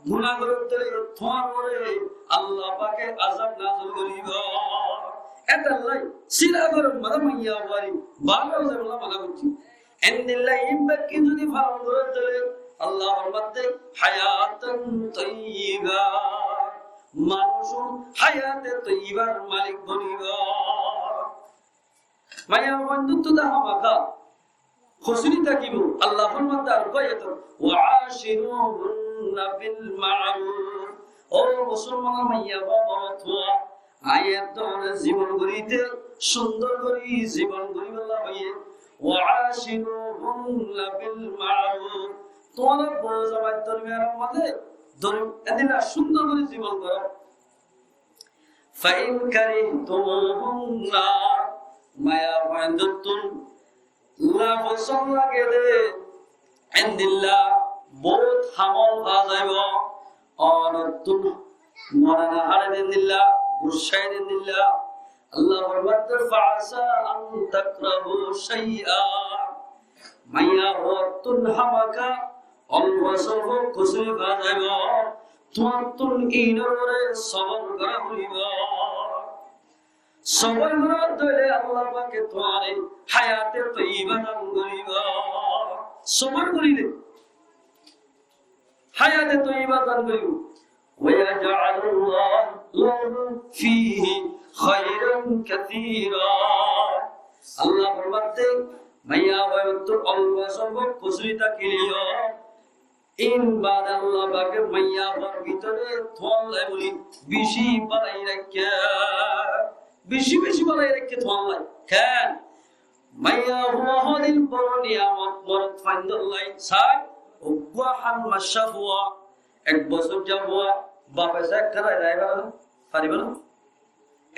Guná gorer dóile tuáñr uore Allah pake azab nazil goribo. Etolla sira gorór mazé maiyafuare bála zaibolla mana goijjé. Endilla iín bekkín zodi falon gorer dóile Allah formaiye hayatan tayyiba, manúcor háyate toiyíbar malik bonibo. Maiyafuar ottu de hámaká kosúri tákibo. Allah formaiye ar koi eto, "Wa ashiruhunna bil ma'ruf." Ó musolman maiyafua, morotfua, añí edde zibon goríte, cúndor gorí zibon goríbolla hoiyé. "Wa ashiruhunna bil ma'ruf." Tuáñra bou zamai dormiyanor mazé dor-, endilla cúndor gorí zibon goró. "Fa in karihtumuhunna," maiyafuaindóttun nafosón lage de, endilla bout hamol fa zaibo, onottun mone no háre de endilla, guccá de endilla. Allah formaiye, "Fa asa an takrahu shay'an." Maiyafuattun hámaká olfo solfo kosúri fa zaibo, tuáñttun inor uore sobor gora foribo. Sobor gorór dóile Allah pake tuáñre hayate toiba dan goribo. Sobor goríle hayate toiba dan goribo. "Wa yaj'alullahu lahu fihi khairan kathira." Allah formaiye, maiyafuattun olfo solfo kosúri tákile yó, in bade Allah pake maiyafuar bútore tuáñlla buli beci bálai raikké, beci beci bálai raikké tuáñlla. Ken? Maiyafua hodin boro niyamot morotfuaindólla. Sai, uggwá han maccá fua, ek bosóijja fua, bafe sai ekkán rait raiba no? Faribo no?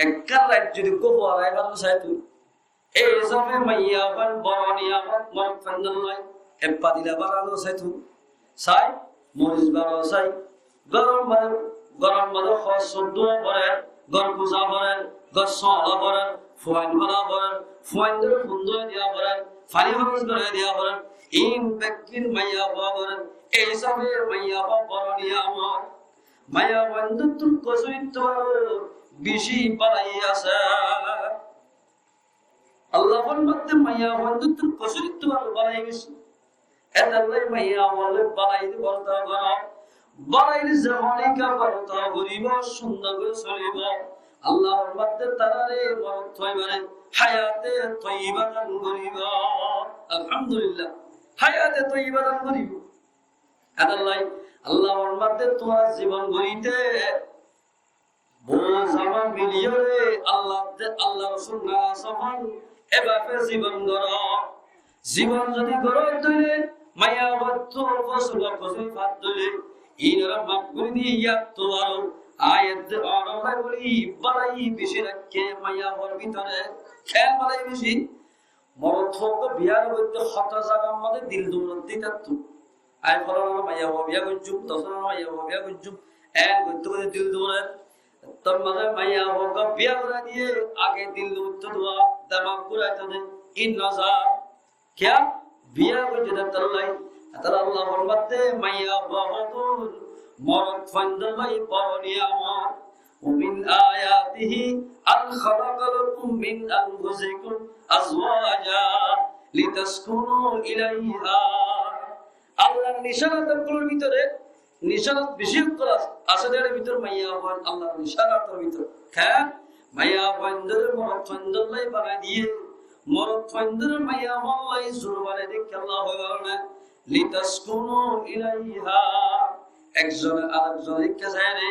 Ekkán rait zodi uggwá fua raiba no sai tui. Ei hísafe maiyafua boro niyamot morotfuaindólla. Ek padila bára no sai tui. Sai, moris bára sai. Gorom mazé, gorom mazé hór sór dúa forer, gór kuza forer, gór sóola forer, fuain fela forer, fuaindóre fun dúa diya forer, faní hóros gorai diya forer. In bekkín maiyafua forer. Ei hísafe maiyafua boro niyamot. Maiyafuaindóttun kosúrittú aró beci bálai asé. Allah formaiye maiyafuaindóttun kosúrittú aró bálai beci. Etolla maiyafualle bálaire bortaf goró. Bálaire ze honikka bortaf goribo, cúndor gorí solibo. Allah formar de tarare morotfuaibare hayate toiba dan goribo. Alhamdulillah, hayate toiba dan goribo. Etolla Allah formar de tuáñra zibon gorite bou zamai miliyore Allah de, Allah Rosul na sofan, ebabe zibon goro. Zibon zodi goro dile, maiyafuattú fosula fosuli fat dile, inore maf gori di, yattu bála. Añí edde onorlla buli bálai beci rakké maiyafuar bútore. Ken bálai beci? Morotfua biya goitte hoto zagar maze dil durat di tákto. Añí folana maiyafua biya goijjum, tosona maiyafua biya goijjum, en goitte goitte dil durat. Tor maze maiyafua biya gorai diye, age dil durat dua, demak guraito de, in naza. Kiya? Biya goijje de tolla. Etolla Allah formar de maiyafua hoddúr morotfuaindor lai boro niyamot. ومن آياته أن خلق لكم من أنفسكم أزواجا لتسكنوا إليها. Allahr nicánat ókkolor bútore, nicánat beci ókkol asé, asé de, er bútore maiyafuain Allahr nicánator bútore. Ken? Maiyafuaindore morotfuaindor lai banai diye, morotfuaindore maiyafuar lai zuru banai diye, Allah hoibar na. لتسكنوا إليها. Ekzone arekzonore ikká saiyóre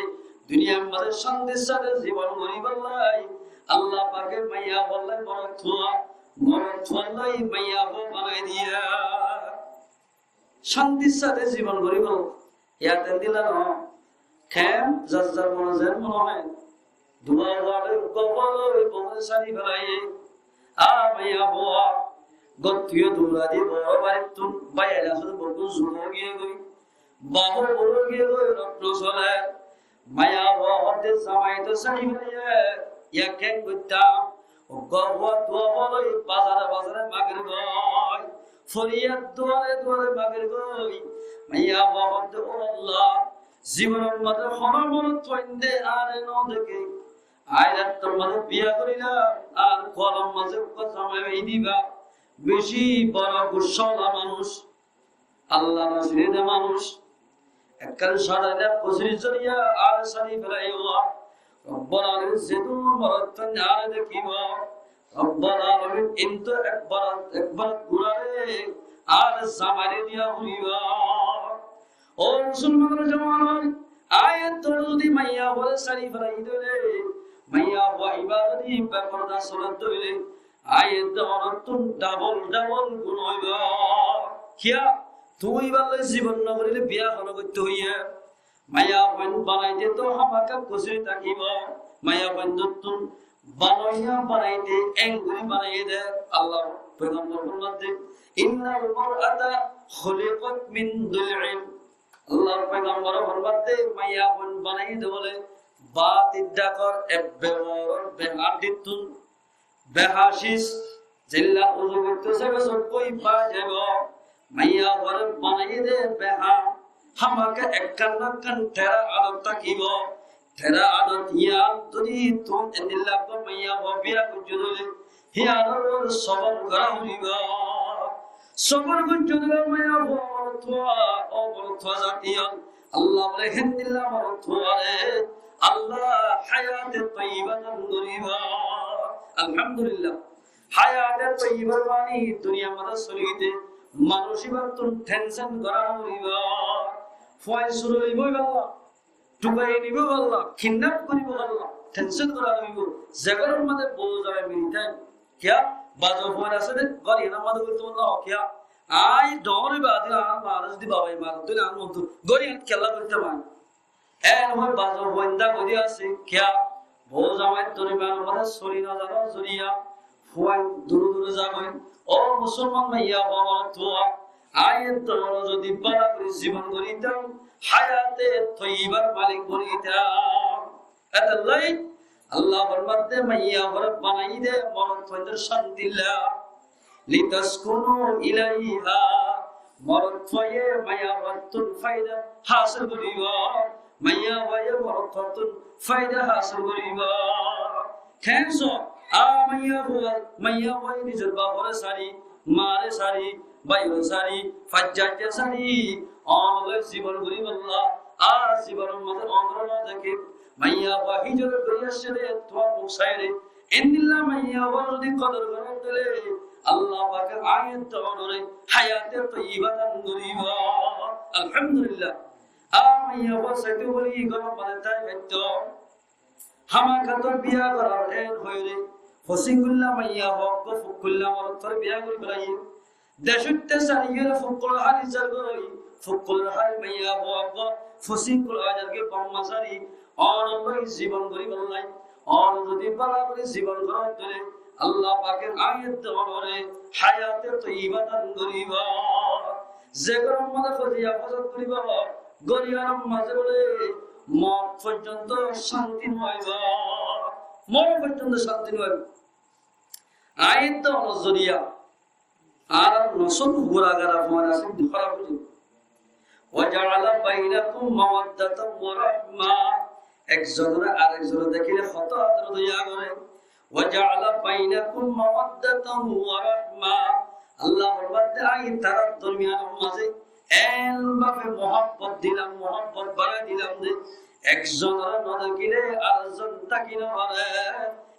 duniyar maze cántir sáte zibon goribolla Allah pake maiyafuar lai morotfua, morotfuar lai maiyafua banai diye. Cántir sáte zibon goribolla. Yar dilla no. Ken? Zar zar mone zen mone hoó. Dua fore, uggwá fore, bou sári félaiye. A maiyafua, gór tún dórai di boro baittún, bái aile asé de, bou zuk ói giyé goi. Baf ó boro ói giyé goi, rot no soler. Maiyafua hoó de zamai to sári félaiye, yar ken goittám? Uggwá fua dua fore bazare bazare magir goi, foriyad duare duare magir goi. Maiyafua hoó de, ó Allah, zibonor maze hono morotfuainde añáre no deké. Añí raittor maze biya gorílam, ar kualor maze uggwá zamai fai diba. Beci boro gussa ola manúc, Allah no sine de manúc. Ekkán cótair kosúr zoriya añáre sári félaiye. Robbul Alamin zedún morotfuain añáre dekibo, Robbul Alamin intu ekbar, ekbar gurare añáre zamaire diya foribo. Ó musolmanor jamaat, añí edde zodi maiyafuare sári félai dile, maiyafua ibá zodi beforda soler dile, añí edde onottún dabol dabol guna óibo. Kiya? Tuñí ibár loi zibon no goríle biya hono goitté hoiyé? Maiyafuain banaite to hámaka kosúr tákibo. Maiyafuaindottún banoiya banaite en gorí banaiye de. Allahr foigambore formar de, إن المرأة خلقت من ضلع. Allahr foigambore formar de, maiyafuain banaiye de bóle bátir dhákor ebbe boro be hañçittún. Be hañçi, zeilla uzu goitté saibo, sób bái zaibo. Maiyafuare banaiye de be hañ, hámaka ekkán na ekkán tera adot tákibo. Tera adot yián zodi tuñí endilla maiyafua biya goijjó de óile, yiánor uore sobor gora foribo. Sobor goijjó de óile maiyafua, morotfua, ó morotfua zati yián, Allah bóle héndilla morotfuare Allah hayate toiba dan goribo. Alhamdulillah. Hayate toiba mani duniyar maze solite manúc ibattún tension gora no foribo. Fuain sur óibo balla, tukai nibo balla, kidnap goribo balla, tension gora no foribo. Ze góror maze bou zamai milite, kiya, bazo fuain asé de, gór iyanor maze bólte no kiya. Añí dóri bade añár mare zodi babai mare dile añár montu gór iyan kella goitte mani. En hoi bazo fuain dá gori asé kiya, bou zamai dóri mare mare sori no zano zoriya, fuain dure dure zagoi. Ó musolman maiyafua, morotfua, añí edde zodi bála gori zibon goritam, hayate toibar malik bonitam. Etolla Allah formar de maiyafuare banaiye de morotfuaindor cántilla. لتسكنوا إليها. Morotfuaye maiyafuattún faida hásil goribo. Maiyafuaye morotfuattún faida hásil goribo. Ken só? A maiyafua, maiyafuaye nizor bafore sári, mare sári, báire sári, faijja sári, onor loi zibon goribolla, ar zibonor maze onore no deké. Maiyafua hijrot gorí aiccé dé, tuáñr muk saiyóre. Endilla maiyafuar zodi kodor goró dóile, Allah pake aññí edde onore hayate toyiba dan goríba. Alhamdulillah. Ar maiyafua saitó bóli góror maze tái faitto. Hámaká tor biya gorar en hoiyóre, fusíkulla maiyafua uggwá fukkulla morottóre biya gorí felaiyé. Decótte sari giyóre fukkulor háli zargói, fukkulor háli maiyafua uggwá fusíkul aizargói bamma sari, onor loi zibon goríbolla. Onor zodi bála gorí zibon goró dóile, Allah pake aññí edde onore hayate toyiba dan goríba. Ze góror maze foziya fosad goríba, góriyar maze bóle mot foijjonto cánti no faiba, mot foijjonto cánti no faiba. Aññí edde onor zoriya añárar nosol guragara fuain asé, háraf ói zaibo. Wa ja'ala bainakum mawaddatan wa rahma. Ekzonore arekzone dekíle hoto ador doya goré. Wa ja'ala bainakum mawaddatan wa rahma. Allah formar de, aññí tarár dormiyanor maze en bábe muhábbot dilam, muhábbot barai dilam de, ekzonore no dekíle arekzon táki no fare,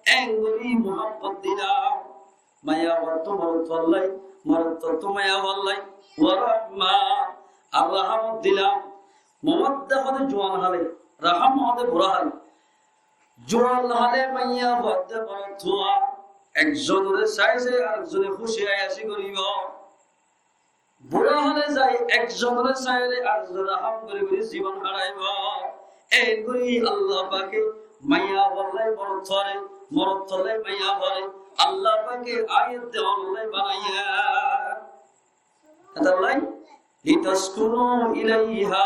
en gorí muhábbot dilam. Maiyafuattú morotfuallai, morotfuattú maiyafuallai, wa rahma, ar rahamot dilam. Mawadda hoó de juwan hále, rahma hoó de bura hále. Juwan hále maiyafuattú morotfua ekzonore sai sai arekzone kúci ayasi goríbo. Bura hále zai ekzonore saiyóre arekzone raham gorí gorí zibon háraibó. En gorí Allah pake maiyafuallai morotfuare, morotfuallai maiyafuare Allah pake aññí edde onollai banaiyé. Etallai, litaskunu ilaiha,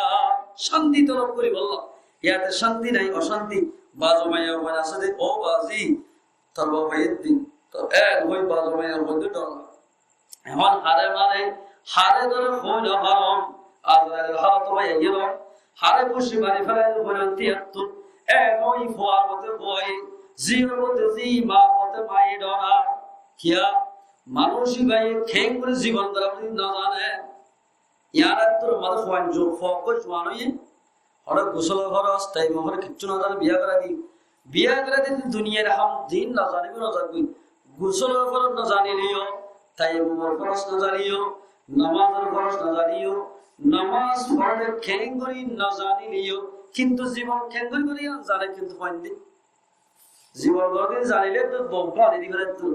cánti tolob goríbolla. Yate cánti nai, ocánti. Bazo maiyafuain asé de, ó bazi, tor bafai edde, tor en hoi bazo maiyafuain de dor. Ehón hare mare, hare dóre hoi no faron. Azrailor halot ot aiyér. Hare guci mari felaile hoi no faron tiyattú. E hoi fuar mote fuaye, ziyar mote zi, mar mote maye dóra. Kiyá? Manúic íbaye keéngorí zibon gora buli no zane. Yián ettór maze fuain ju-, fua uggwá juwan óiye, hore gusólor foroz, taimom hore kiccú no zane, biya gorai di. Biya gorai di, duniyair ham din no zanibo, no zanibo. Gusólor foroz no zanileyó, taimomor foroz no zanileyó, nomazor foroz no zanileyó, nomaz forede keéngorí no zanileyó, kintu zibon keéngorí gorí yián zane kintu fuain de. Zibon gorí din zanile to bou bali di fare to.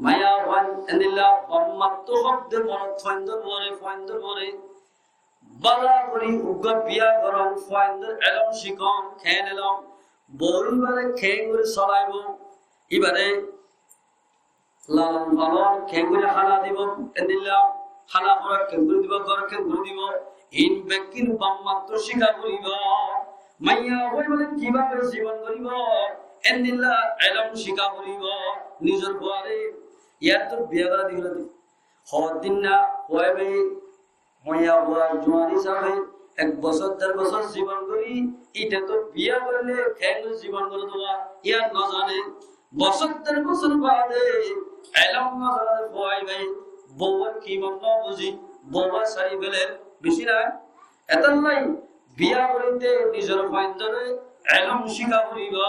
Maiyafuain endilla bammattú hoó de morotfuaindor uore, fuaindor uore bála gorí uggwá biya goron, fuaindor elóm cíkon, keén elóm, bou íbare keéngorí solaibo, íbare lalon palon keéngorí hána dibo, endilla hána horak keéngorí dibo, gór keéngorí dibo, iín bekkín bammattú cíka foribó. Maiyafua íbare kibábe zibon goríbo, endilla elóm cíka foribó nizor fuare. Yáttu biya gorai di félaibo. Hoddin na, fua íbaye maiyafua juwan hísabe ek bosór der bosór zibon gorí, íte to biya goille keéngorí zibon goré de yián no zane. Bosór der bosór baade elóm no zane de fua íbaye bouwar kimot no buzí, bouwar sári féler, beci na? Etallai biya goríte nizor fuaindore elóm cíka foribó.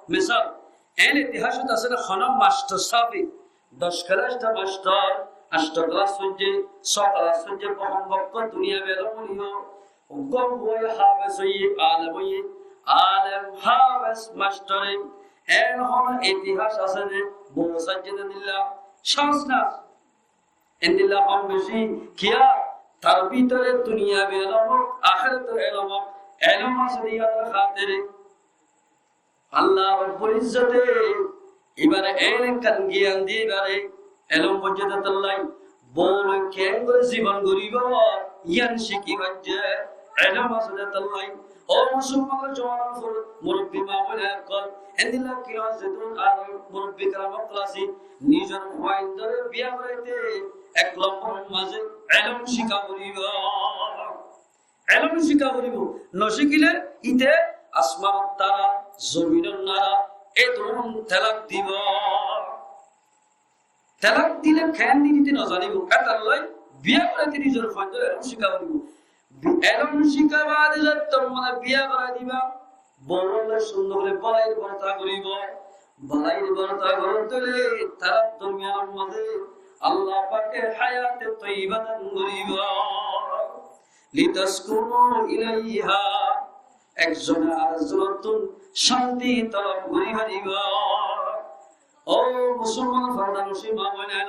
Misal, en itihasot asé de, hono mastor sábe doc kelas de mastor, ancto kelas foijjé, só kelas foijjé, bohón bokkó duniya belom óiye, uggwá fua háfes óiye, alem óiye, alem háfes mastore, en hono itihas asé de, bou saijjé de endilla, cans nai. Endilla hom beci, kiyá? Tar bútore duniyabi elóm ók, ahérator elóm ók, elóm asé de yíanor hátire. Allah Rabbul Izzote ibare en ekkán giyan diyé, ibare elóm foijjé de tollá, bou loi keéngorí zibon goríbo, yián cíki faijjé, elóm asé de tollá. Ó musolmanor juwan ókkol, murubbi maa boin ókkol, endilla kiram zeddún ar murubbi kiram ókkol asé, nizor fuaindore biya goráite ek lombor mazé elóm cíka foribó. Elóm cíka foribó. No cíkile íte asmanor tara, zominor nara, e duron telak dibo. Telak dile keén dito íte no zanibo. Etar loi biya goráite nizor fuaindore elóm cíka foribó. Elóm cíka baade zottót mane biya gorai diba, Bou loi cúndor gorí bálair borta goríba. Bálair borta goródde óile tarár dormiyanor mazé Allah pake hayate toiba dan goríba. Litaskunu ilaiha, ekzone arekzonottún cánti tolob gorí faribá. Ó musolman, fordanocin ma boinain,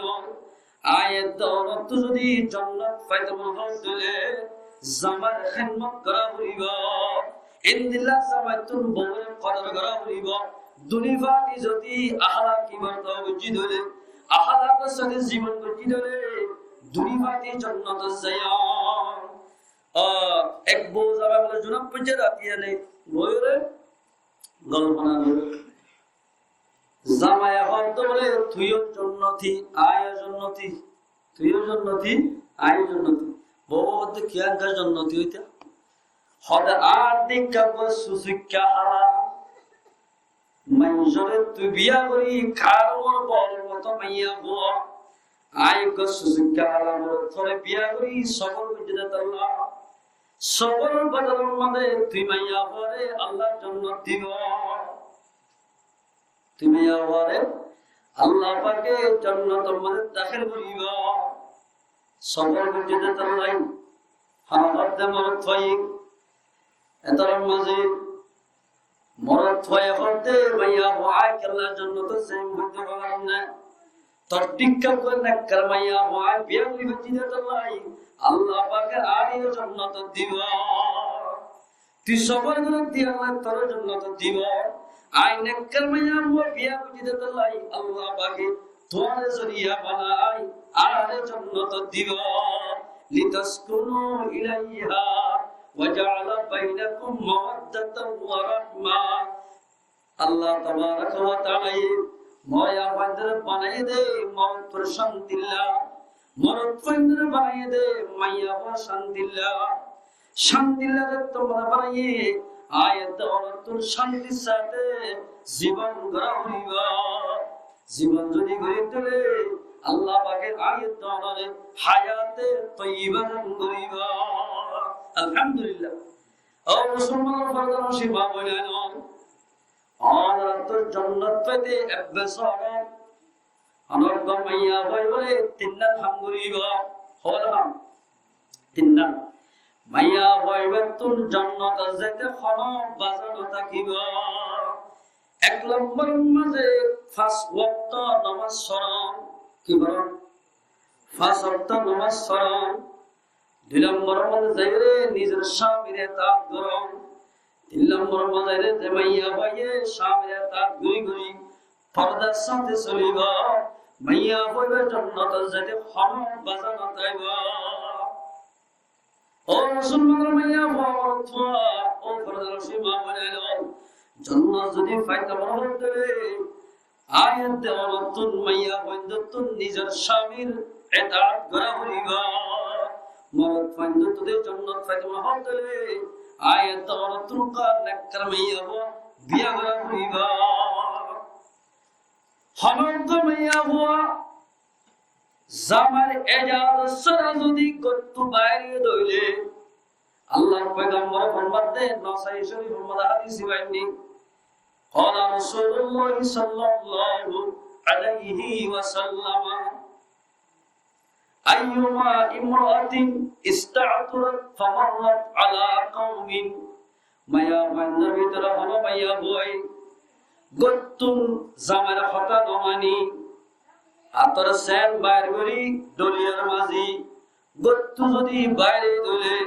aññí edde onottú zodi jonnot faito mone hoó de óile zamair hédmot gorá foribó. Endilla zamaittún boure kodor gorá foribó. Duni fati zodi ahlak ibar to buijjí de óile, ahlakor sáte zibon buijjí de óile, duni fati jonnot zaiyo. Ó, ek bou zamai bole junub buijjé, rati ene boure golfona gorer. Zamaiye hoódde bole, "Tuiyó jonnoti, aññíyo jonnoti, tuiyó jonnoti, aññíyo jonnoti." Bou hoódde, "Kiyá engga jonnoti óita?" Hoódde, "Añár dikká uggwá sucukká hala maincóre tui biya gorí, karór bol moto maiya fua. Aññí uggwá sucukká hala morotfua re biya gorí, sobor goijjí de tolla. Sobor bodolor mazé tui maiya fuare Allah jonnot dibo." Tui maiyafuare Allah pake jonnotor mazé dahél goríba. Sobor goijjé de tolla. Hán hoódde morotfuaye, etarár mazé morotfuaye hoódde, "Maiyafua, aññí kiyólla jonnotot zaiyum hoódde faram né? Tor dikká uggwá nekkar maiyafua aññí biya gorí faijjí de tolla, Allah pake añáreyó jonnotot dibo." Tui sobor goródde Allah toré jonnotot dibo. Aññí nekkar maiyafua biya goijjí de tolla, Allah pake tuáñre zoriya banai añáre jonnotot dibo. Litaskunu ilaiha wa ja'ala bainakum mawaddatan wa rahma. Allah tabaraka wa taala ye maiyafuaindóre banaiyé de morotfuar cántilla, morotfuaindóre banaiyé de maiyafuar cántilla. Cántilla de tuáñre banaiyé, aññí edde onottún cántir sáte zibon gorá foribó. Zibon zodi gorí de óile Allah pake aññí edde onore hayate toiba dan goríba. Alhamdulillah. Ó musolmanor fordanocin ma boinain, onor to jonnot faite ebbe sóro. Onor to maiyafua óile tinnán ham goríba. Hoó ham? Tinnán. Maiyafua óibattún jonnotot zaite hono baza no tákibo. Ek lombor mazé fañs wokto nomaz foron. Ki foron? Fañs wokto nomaz foron. Dui lombor mazé zaiyóre nizor cámir etaat goron. Tin lombor mazé zaiyóre ze maiyafuaye cámir etaat gorí gorí fordar sáte solibo, maiyafua óiba jonnotot zaite hono baza no táibo. Ó musolmanor maiyafua, morotfua, ó fordanocin ma boinain, jonnot zodi faito mone hoó de óile, aññí edde onottún maiyafuaindóttun nizor cámir etaat gorá foribó. Morotfuaindóttun zodi jonnot faito mone hoó de óile, aññí edde onottún uggwá nekkar maiyafua biya gorá foribó. Hono uggwá maiyafua zamair ejazot sára zodi góttu bair ói de óile, Allahr foigambore formadde, Nasai Corifor mazé hádis aiccé, qala Rasulullah sallallahu alaihi wasallam, ayyuma imra'atin ista'tarat famarrat ala qawmin, maiyafuaindór bútore hono maiyafuaye góttun zamair hotá no mani, ator sent bair gorí dholiyar mazé góttu zodi bair ói de óile,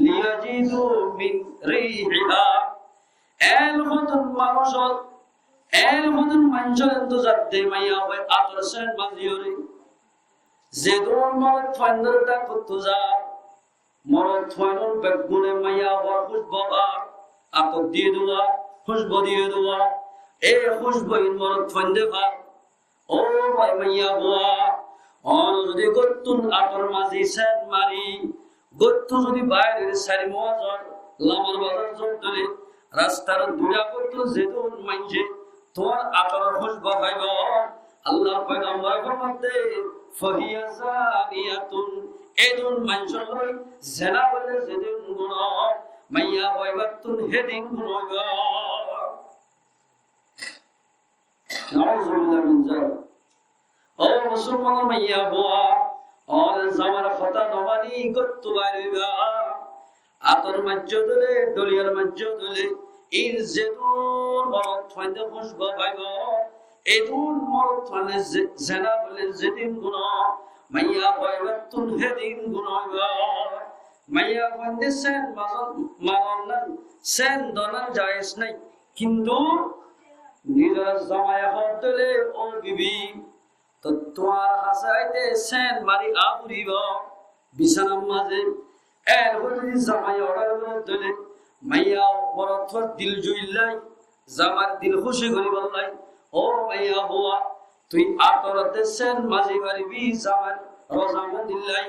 liyajidu min rihiha, el hodún manúcor, el hodún maincór endilla zadde maiyafuaye ator sent mazé yóre. Zedún morotfuaindór dhákottú za, morotfuaindór beggúne maiyafuar kúcbu far, ator diyé de, kúcbu diyé de, e kúcbu in morotfuainde far. Ó bái maiyafua, onor zodi góttun ator mazé sent mari, góttu zodi bair ói sair muazor lamar bazar zon dóri, rastar dui dhákottú zedún maincé tuáñr atoror kúcbu faibo, Allahr foigambore formadde, fahiya zaniyatun, edún maincór lói zena goille zedún guná, Maiya fua ibáttun hédin guna óibo. Nauzubillah min zalik. Ó musolmanor maiya fua, ó zamar hotá no mani góttu bair óiba. Átor maijjé dóile, dholiyar maijjé dóile, ín zedún morotfuainde kúcbu faibo, edún morotfuainde ze-, zena goille zedin guna, maiya fua ibáttun hédin guna óibo. Maiya fuainde sen mazon, mazon nai, sen donan jaiz nai. Kintu nizor zamai hoó dóile, ó bibi, to tuáñr hásé aite sen mari aá foribo bisánar mazé. Erfore zodi zamai order goré dóile, maiya morotfuar dil juillai, zamar dil kúci goríbollai, ó maiya fua, tui átor de sen mazi faribi zamar rozamandillai,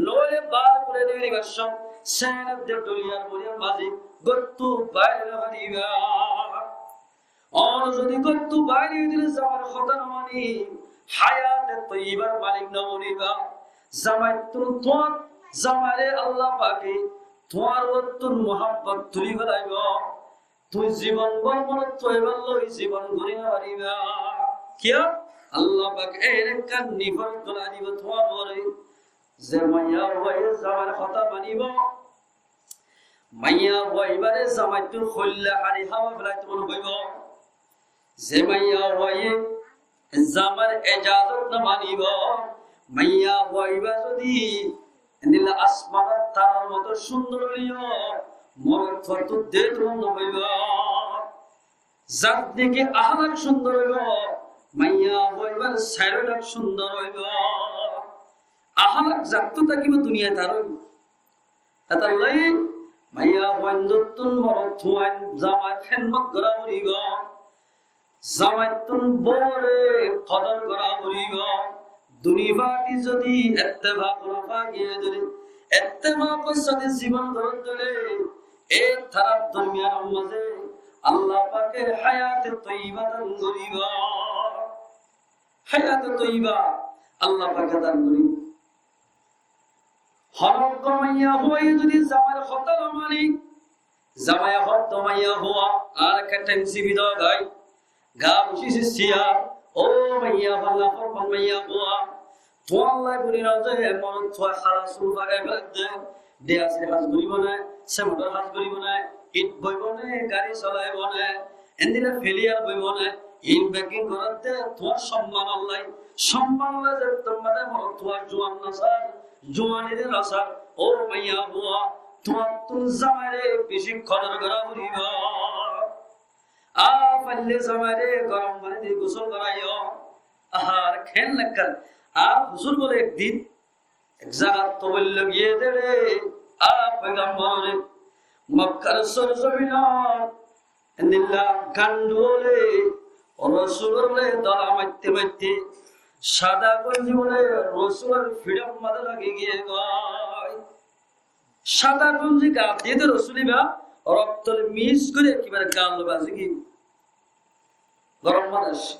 noóile bar gorí de faribar sómot sen de dholiyar boriyar mazi góttu bair no fariba. Ar zodi góttu bair ói dile zamar hotá no mani, hayate toibar malik no boniba. Zamaittun tuáñr, zamaire Allah pake tuáñr uottun muhabbot tuli felaibo. Tui zibon bor morotfua ibár loi zibon guzari no fariba. Kiyá? Allah pake en ekkán niforat golai dibo tuáñr uore. Ze maiya fuaye zamair hotá manibo, maiya fua ibáre zamaittun hoilla hañdi háwa felaito mone hoibo. Ze maiya fuaye zamair ejazot no manibo, maiya fua ibá zodi endilla asmanor tarar moto cúndor óileyo, morotfuattú de tuáñr no hoibo. Zar niki ahlak cúndor óibo, maiya fua ibár sairó lak cúndor óibo. Ahlak zattú tákibo duniyait tar óibo. Hétolla maiya fuaindottún morotfuain zamair hédmot gorá foribo. Zamaittún bóure kodor gorá foribo. Dui fati zodi ettefak no fa giyé dóile, ettefakor sáte zibon gorór dóile, e tarár dormiyanor mazé Allah pake hayate toiba dan goribo. Hayate toiba Allah pake dan goribo. Honó uggwá maiya fuaye zodi zamair hotá no mani, zamaiye hoó de maiya fua, ar ekkán thaim sibi do gái, gaa beci sisiya, ó maiya fua, naforman maiya fua, tuáñlla buli no ze, morotfua hála sul fari félai de, diyasil ham goribo né, sementor ham goribo né, it boibo né, gari solaibo né, endilla feliyar boibo né, in beggín goródde tuáñr somman olla, somman olla ze tuáñr mane morotfua juan no sar, juanire no sar, ó maiya fua, tuáñttún zamaire beci kodor gorá foribo. Ar faille zamaire gorom faní di gusól goráiyo. Ar ken lekkan, ar huzur bole ek din ek zagat toboil loi giyé dé re, a foigambor ore, Mokkar sorzominot endilla gandu ókkole Rosulore dola maitte maitte sada gonji bole Rosulor fiçor maze lagi giyé goi. Sada gonji gat diyé dé Rosul iba, roktor mis gori ekkebare gat loi bazi giyé. Gorom maze.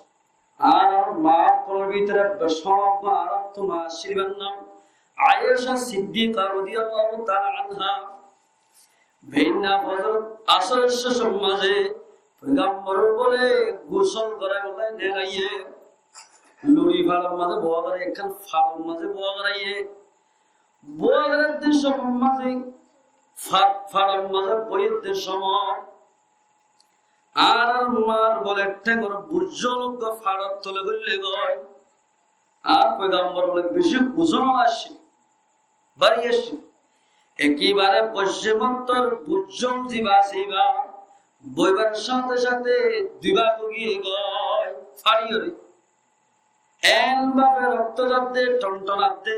Ar ma ókkolor bútore becí boro ar ot ma cíbar nam Aisha Siddiqa radiyallahu ta'ala anha. Beinna fozor asor cócor maze foigambor bole gusól gorai bole neelaiye. Luri façor maze bowa gorai, ekkán façor maze bowa goraiyé. Bowa goraidde cómot maze, fa-, façor maze boiyedde cómot, añárar mar bole théngor bujjón uggwá façor tole goille goi. Ar foigambor bole beci uzon accíl, bari accíl. Ekkebare boijje mottor bujjón ziba asé iba, boibar sáte sáte dui bák ói giyé goi, fari óre. En bafe rokto zadde, tonton adde.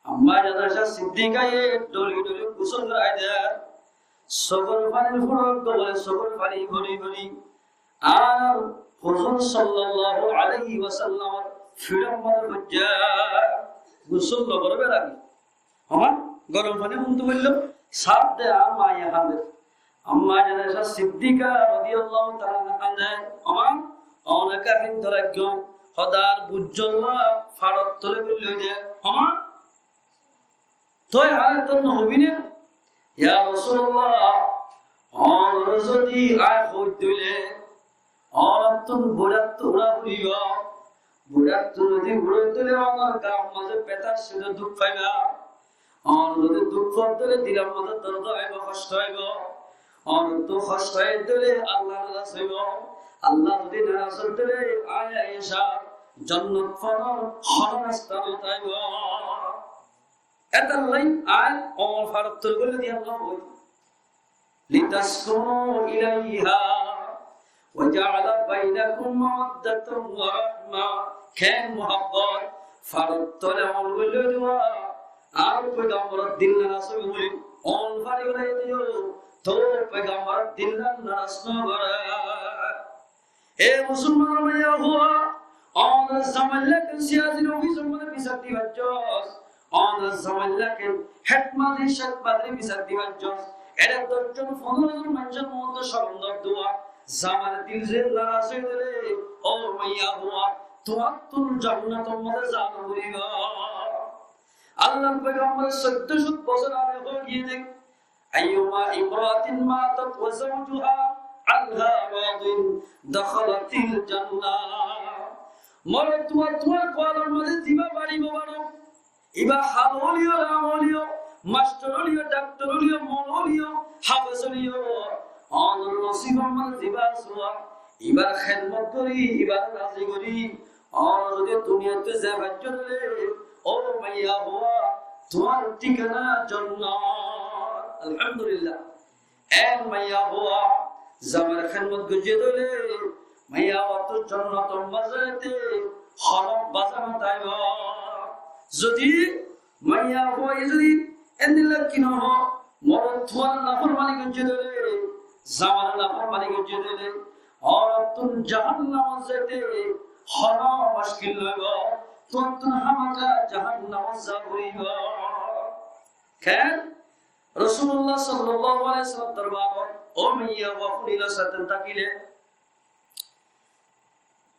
Amma Aisha Siddiqaye doli doli gusól gorai der. Sókor fanir furok gobole sókor fani gori gori. Ar Huzur sallallahu alaihi wasallamor fiçor maze foijja gusól no gorór age. Homa, gorom faní huntu boillo, saf de, ar maiye hande. Amma Aisha Siddiqa radiyallahu ta'ala anha hande, homa, one ka hin dora giyó, hodar bujjón la façor tole boillo de, homa. Toi ar to no hobi ne, Ya Rosulullah, ónore zodi añí hoói dóile, ónottún búrattú uçá foribó. Búrattú zodi uçá dóile ónor gaar mazé betar sóde duk faiba. Ónor zodi duk fore dóile dilor mazé dórd óibo, hoctó óibo. Ónottú hoctó óile Allar naraz óibo. Allah zodi naraz óile añí aiyóre jonnot fonor hono rasta no táibo. Étalla añí ónor farottu gorí diyé Allah hoói. لتسكنوا إليها وجعل بينكم مودة ورحمة. Keén muhabbot, farottu óile ónor gorí diyé. Ar pegambor dil naraz óibo buli ónor fari gorí diyé, to pegambor dil naraz no goré. E musolmanor maiyafua, ónor zamaillá ken siyasi ofisor mazé bisar dibar zon, ónor zamaillá ken hed mazir, céd mazir bisar dibar zon, ere doc zon, fondoro zon maincór muúntu corom dór dua, zamair dil ze naraz ói gele, ó maiyafua, tuáñttún jonnotor mazé za no foribó. Allar pegambore soiddó cót bosór age hoói giyé de, أيما امرأة ماتت وزوجها عنها راض دخلت الجنة. Morotfua, tuáñr kualor mazé zibá bari bobaro, ibá hal óliyo, ram óliyo, mastor óliyo, daktor óliyo, mol óliyo, hafes óliyo, ónor nosibor mazé zibá asé, ibár hédmot gorí, ibáre razi gorí, ónor zodi duniyaittú zai faijjó dóile, ó maiyafua, tuáñr thíkana jonnot. Alhamdulillah. Ek maiyafua zamair hédmot goijjé dóile, maiyafuattú jonnotor mazé zaite hono baza no táibo. Zodi maiyafua ye zodi endilla ki no hoó, morotfuar naformani goijjé dóile, zamair naformani goijjé dóile, ónottún jahannamot zaite hono muckil no óibo, tuáñttún hámaka jahannamot za foribó. Keén? Rosulullah sallallahu alaihi wasallam dorbarot ó maiyafua fúnila, satan tákile,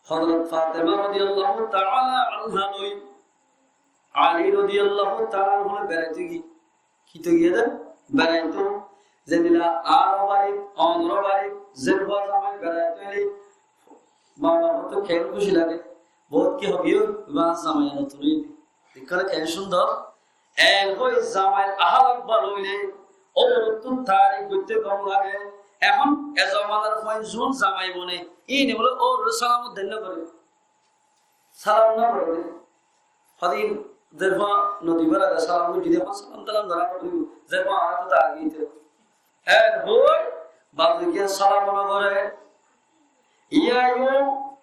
Hozrot Fatema rodiyallahu taala anha loi Ali rodiyallahu taala anhu loi beraito giyé. Ki to giyé de? Beraito. Zendilla añáro bari, ónoro bari, zenfua zamai beraito óile, ma baf ottu keén kúci lage. Bout ki hoibo, ibá zamai notun óiye de. Ekkán keén cúndor. Eén hoi zamair ahalot bála óile, óurottú tarif goitté gom lage. Ehón e zomanar fuain zun zamai bone, íine bole óurore salam den no gore. Salam no gore. Hodin zerfua nodi bála salam goijjé de, ehón salam talam dora no gore. Zerfua añára to tarif goitté. Eén hoi, baade giyé salam no gore. Yían ó,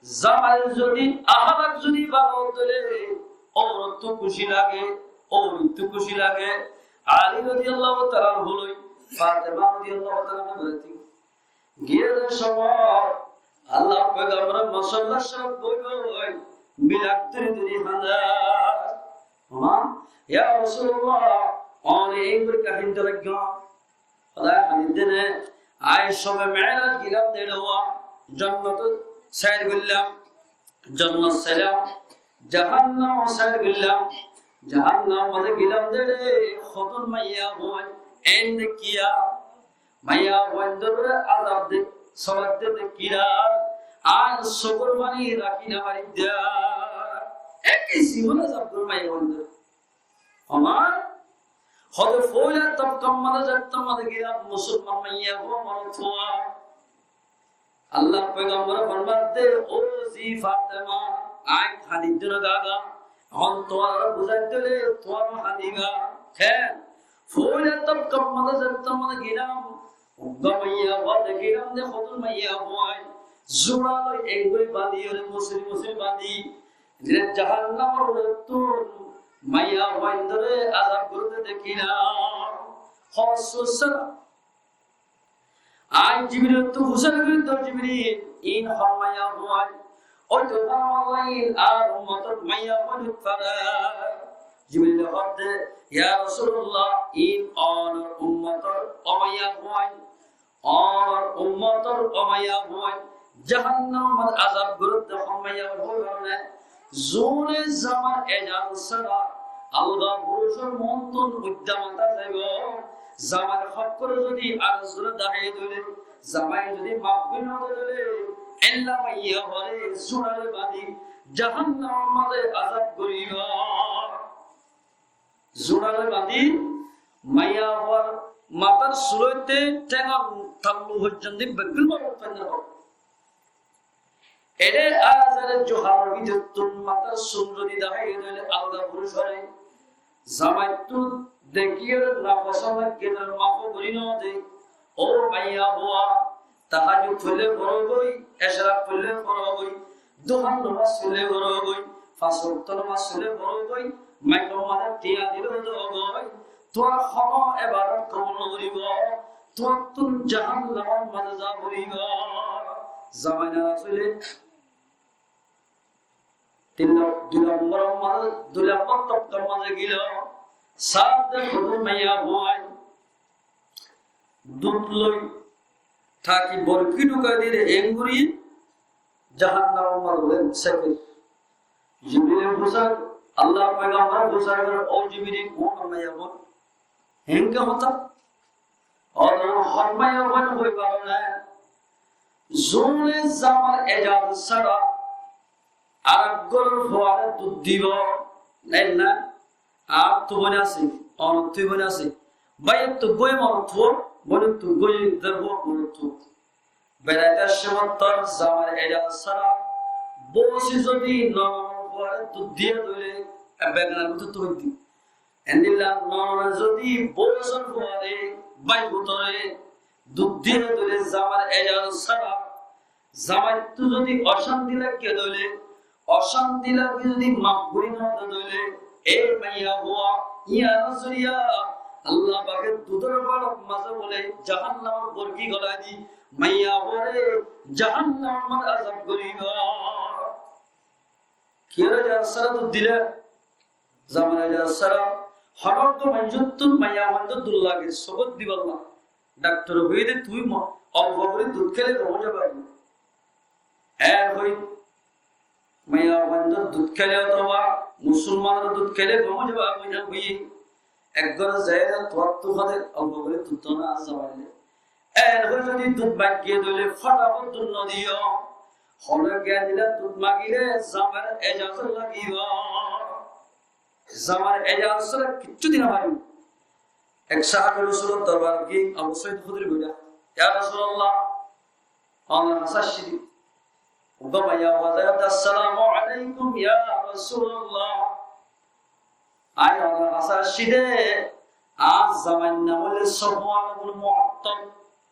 zamai zodi, ahalak zodi bála óile, óurottú kúci lage, óurottú kúci lage. Ali rodiyallahu taala anhu loi Fatema rodiyallahu taala anha beraito giyé de somot, Allar pegambore musalla sót boi boi, bilak dóri dóri hande. Ama, ya Rosulullah, one engori kahin dóri giyé. Hoday hadis dene, añí sobe Me'raj gilam de, jannot sair goillam, jannot sailam, jahannam sair goillam, jahannam mazé gilam de, hodún maiyafuain en de kiya, maiyafuain dóre azab de, sózat de de kiya, ar sókur mani rakí no fari de. Ek kisimor azab dóre maiyafuain dóre. Omar, hode foila tobkar mazé zetté mazé giyé musolman maiyafua, morotfua. Allar pegambore formar de, ó zi Fatema, añí hadi dino dada, ehón tuáñre buzai dile tuáñra hadiba. Keén? Foila tobkar mazé zetté mazé giyé, uggwá maiyafua dekílam de, hodún maiyafuain, zura loi engori bandi, ore musuri musuri bandi. Ze jahannamor uottún maiyafuain dóre azab goréde dekílam. Hossossara. Añí Jibrilottú fusár gorí de, Jibril, iín hon maiyafuain? Ói to fare Allah, iín añár ummotor maiyafuain óit fare. Jibrile hoódde, ya Rosulullah, iín onor ummotor ó maiyafuain. Onor ummotor ó maiyafuain jahannamot azab goréde hon maiyafuain hoibar né? Zune zamar ejazot sára alga furucor muúntun uddá mata zaibo, Zamair hók zodi ar zure dahái dile, zamai zodi maf gorí no dile, ella maiyafuare zurare bandi jahannamor maze azab goribo. Zurare bandi maiyafuar matar sul óite théngor tallu foijjonto beggún maf gorí no. Ere azare juhar bútottún matar sul zodi dahái dile alada furuc ore, zamaittú dekíyore nafosón lage dile maf gorí no de. Ó maiyafua, tahajjud foille foro goi, ecrak foille foro goi, duhar nomaz foille foro goi, fañs wokto nomaz foille foro goi, maikor maze tiya dile do goi, tuáñr hono ebadot kobul no goribo, tuáñttún jahannamor maze za foribo. Zamai naraz óile tin no-, dui nombor maze, dui nombor tobkar maze gelo, saf de hono maiyafuaye dud loi taki borki dhukai dile engori jahannamor maze bole sefir. Jibril fusar, Allah poigambore fusar gore, ó Jibril, ó maiyafua, enke hotá? Ó, hotá maiyafua hoi fare na. Zune zamar ejazot sára arek goror fuare dud dibo, na, na, añáttu boin asé, onottú boin asé, báiyottú goi onottú, boinottú goi derbo onottú. Beraite somot tor zamar ejazot sára bousi zodi nono fuare dud diye dile, e beganar bútottú hoitó. Endilla nonone zodi bousi fuare bái bútore dud diye dile zamar ejazot sára, zamaittú zodi ocanti lage dile, ocanti lage zodi maf gorí no de dile, e maiyafua, yián zoriya Allah pake dudor balok maze bole jahannamor borki golai di maiyafuare jahannamor maze azab goribo. Kiyólla ejazot sára dud dile? Zamar ejazot sára. Hono ekzon manúcottú maiyafuaindor dud lage, sókot dibolla. Daktore hoiyé de tui mo-, olfo gorí dud háile gom ói zaiba. E hoi, maiyafuaindor dud háile otoba musolmanor dud háile gom ói zaiba, hoi na hoi. Ek górot zaiyóre tuáñttú fade olfo gorí dud dona zamai le. Erfore zodi dud mage dile fotafot dud no diyo. Hono giyé dile dud magile zamar ejazot lagibo. Zamar ejazot sára kiccú di no faribo. Ek sahabe Rosulor dorbarot giyé Abu Said Khudri bolla, "Ya Rosulallah, añára así así de." Uggwá maiyafua zai hoó de, "Assalamu alaikum ya Rosulallah." Añí oñnor hañsé aiccí de, añár zamair nam óilde Sofwan ibn Muattal,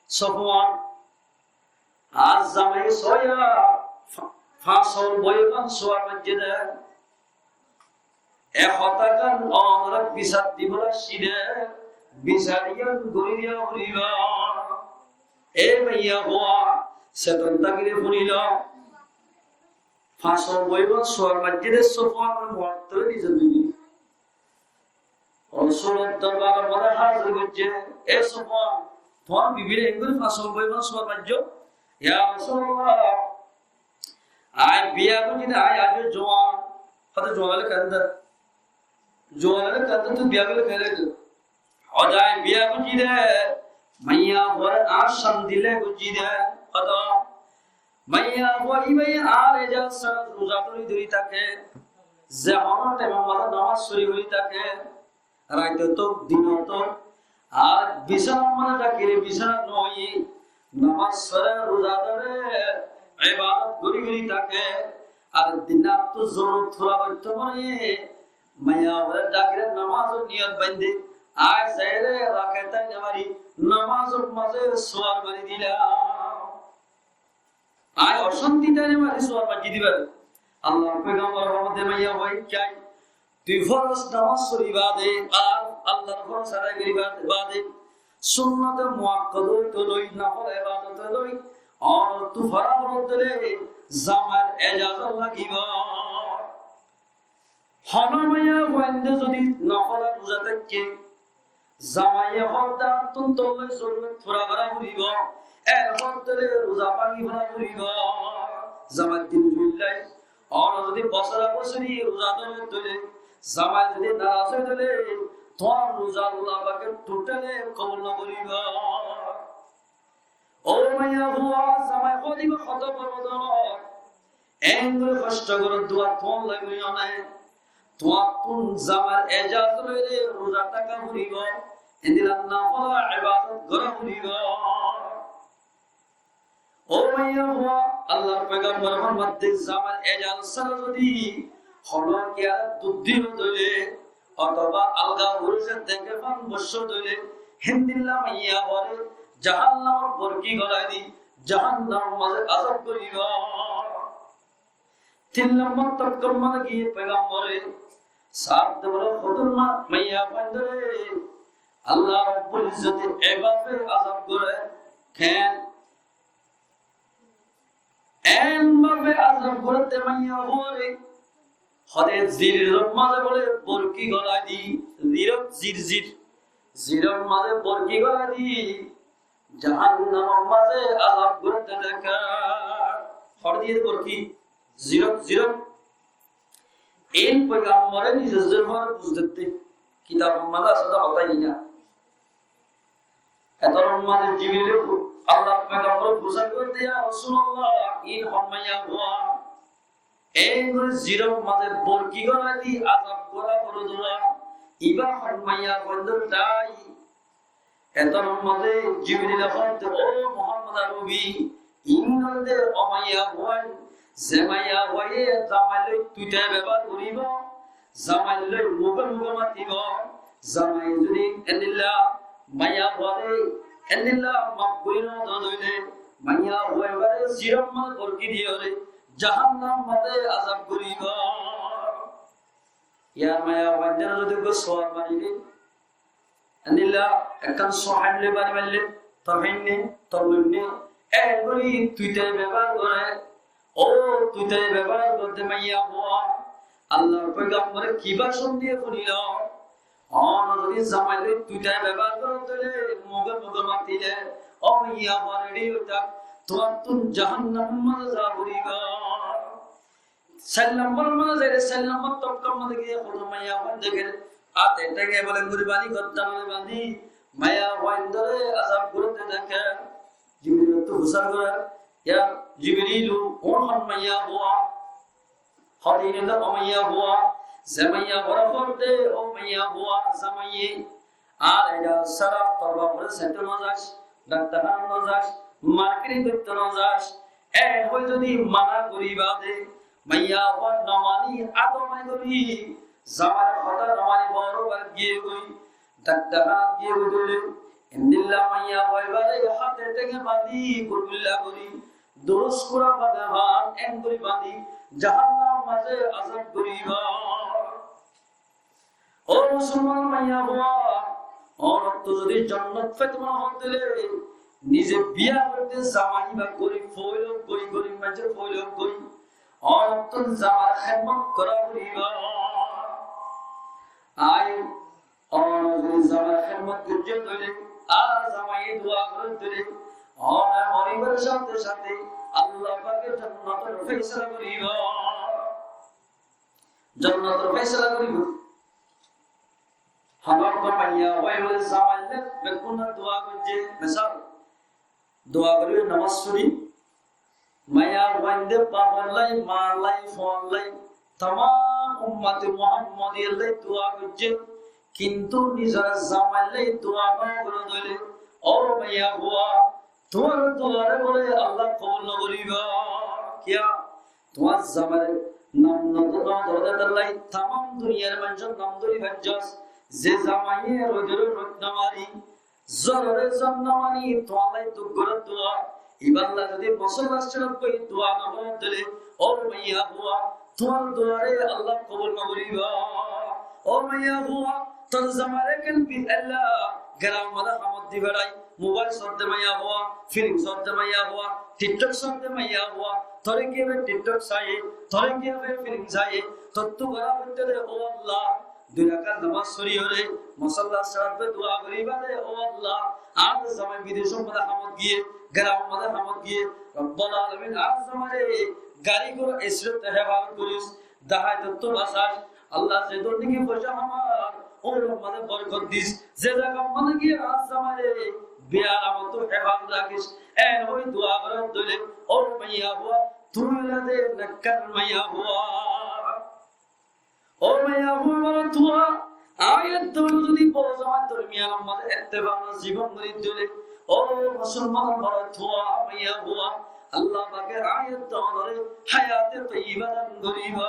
Sofwan. Añár zamai sóiya fa-, fañs wokto boiye fán suwar maijjé de. E hotá gán oñnora bisar dibálla aiccí de, bisar yián gorí diya foribo. E maiyafua, seton tákile fúnilo. Fañs wokto boiye fán suwar maijjé de Sofwan ibn Muattal nize bibire. Rosulor dorbarot mazé házir goijjé, "E Sofwan, tuáñr bibire engori fañs wokto boiye fán suwar maijjó?" "Ya Rosulallah, añí biya goijjí de, añí aijjó juwan." Hoó de juwan óile kende. Juwan óile kende, tui biya goille kende. Hoó de añí biya goijjí de, maiyafuare añár santi loi goijjí de. Hoó de maiyafua ibá añár ejazot sára ruza dóri dóri táke, ze hono thaimor mazé nomaz fori fori táke, raitot ók, dinot ók, ar bisánar mazé tákile bisána no ói, nomaz fore, ruza dóre, ebadot gorí gorí táke, ar dinot ók zorurot fura goittó mone, maiyafuare dakile nomazor niyot bainde, añí zaiyóre rakataini mari, nomazor mazé suwar mari dilam. Añí ocanti thaile mari suwar maijjé de bade. Allar foigambore hoó de, "Maiyafuwa, kiyá? Tui foroz nomaz fori bade, ar Allar foroz adai gori bade, bade, sunnot muakkada óite loi, nofol ebadot óite loi, ar tui foroz óite loi, zamair ejazot lagibo." Hono maiyafuainde zodi nofol ruza táke, zamaiye hoó de, "Añáttun tolloi zorurot fura gora foribo, erfore ruza báñgi fela foribo." Zamai din juillai, ar zodi bosora bosori ruza dóre dóre, zamai zodi naraz ói dóre, tuáñr ruza Allah pake totally kobul no goríbo. Ó maiyafua, zamai hoódde íba hotá boro dóñr, eéngorí hoctó goró, dua tuáñlla gorí no né. Tuáñttún zamair ejazot loile ruza táka foribó, endilla nafila ebadot gorá foribó. Ó maiyafua, Allar foigambore formaidde, zamair ejazot sára zodi honó kiyaré dud diyó dóile, otoba alga furusé deké fán bossó dóile, héndilla maiyafuaré jahannamor borki golai di, jahannamor mazé azab goríbo. Tin lombor tobkar mazé giyé foigambore saf de boro, hodún ma-, maiyafuaindóre Allah Rabbul Izzote eibábe azab goré. Ken? Eibábe azab goré de maiyafuaré, hoódde ziror mazé bóle borki golai di, zirot zir zir, ziror mazé borki golai di, jahannamor mazé azab goré de deké. Hoódde borki, zirot zirot. Ín foigambore nize zor fore buzde de, kitabor mazé asé de hotá ína. Etór mazé Jibril Allah foigambore fusár goré de, "Ya Rasulullah, ín hon maiyafua? Eéngorí ziror mazé borki golai di azab gorá foribó, íba hon maiyafuaindór dái?" Etór mazé Jibril hoódde, "Ó Muhammad Arabi, ín óilde ó maiyafuain, ze maiyafuaye zamai loi tuita bebohar goríbo, zamai loi muke muke matibó, zamai zodi endilla maiyafuaré endilla maf gorí no dóile, maiyafuaibáre ziror mazé borki diyóre jahannamor mazé azab goríbo." Yar maiyafuaindóre zodi uggwá suwal marile, endilla ekkán suwal loi bari marile, tor héinne, tor loinne, eéngorí tuita bebohar goré, ó tuita bebohar goré de maiyafua, Allar foigambore ki bácon diye funilo? Ó, zodi zamai loi tuita bebohar goró dóile, muke muke matile, ó maiyafua, redi ói táko, tuáñttún jahannamor mazé za foribó. Sair lombor mazé, sair lombor tobkar mazé giyé hodún maiyafuain deké, áte thénge bole gorí bandi, gordan loi bandi, maiyafuaindóre azab goré de deké. Jibril ottu fusár goré, "Ya Jibril, ín hon maiyafua?" Hoódde, "Ín óilde ó maiyafua, ze maiyafuaré hoódde ó maiyafua, zamaiye, ar ejazot sára tor bafore saitó no zas, daktarhána no zas, marketi goittó no zas." Eén hoi zodi mana gorí bade maiyafua no mani, adamai gorí, zamair hotá no mani, boro bar giyé goi, daktarhána giyé goi dóile, endilla maiyafuaibáre háte thénge bandi, gurgulla gorí, durus kura bade fán, eéngorí bandi, jahannamor mazé azab goríbo. Ó musolman maiyafua, ónottú zodi jonnot faito mone hoó dóile, nize biya goijjé zamai íba gorib fua óilok goi, gorib maincór fua óilok goi, ónottú zamair hédmot gorá foribó. Añí ónor zodi zamair hédmot goijjé dóile, ar zamaiye dua goré dóile, ónor moribar sáte sáte Allah pake jonnotor fésala goribó. Jonnotor fésala goribó. Honó uggwá maiyafuaye zamai loi bekkúne dua goijjé, misal, dua gorí nomaz fori, maiyafuainde bafor lai, maar lai, fuar lai, tamam ummote Muhammodiyar lai dua goijjé, kintu nizor zamair lai dua no goré dóile, ó maiyafua, tuáñr duare bole Allah kobul no goribó. Kiyá? Tuáñr zamair nam no dóro de, tar lai tamam duniyar maincór nam dóri faijjós. Ze zamaiye roidore roid no mari, zorore zor no mani, tuáñlla duk goré dua, ibálla zodi musolla sára goi dua no goré dóile, ó maiyafua, tuáñr duare Allah kobul no goribó. Ó maiyafua, tor zamaire ken bi ella geram mazé hamot di berai, mobail sódde maiyafua, filim sódde maiyafua, TikTok sódde maiyafua, tore kiyé be TikTok saiye, tore kiyé be filim saiye, tottú gorá foittó de, ó Allah, dui rakat nomaz foriyóre, musolla sára goi dua gorí bade, ó Allah, añár zamai bidecór mazé hamot giyé, geram mazé hamot giyé, Rabbul Alamin, añár zamaire gari gura, esirot te hefazot goris, dahaitottú basas, Allah, ze dór niki foicá hamar, Ór mazé borkot dis, ze zagar mazé giyé añár zamare bealamot tú hefazot rakís. En hoi dua gorór dóile, ó maiyafua, tui óilade nekkar maiyafua. Ó maiyafua, boro dua, aññí edde zodi bou zamai dormiyanor mazé ettefak zibon gorí dóile, ó musolman, boro dua, maiyafua, Allah pake aññí edde onore hayate toyiba dan goriba.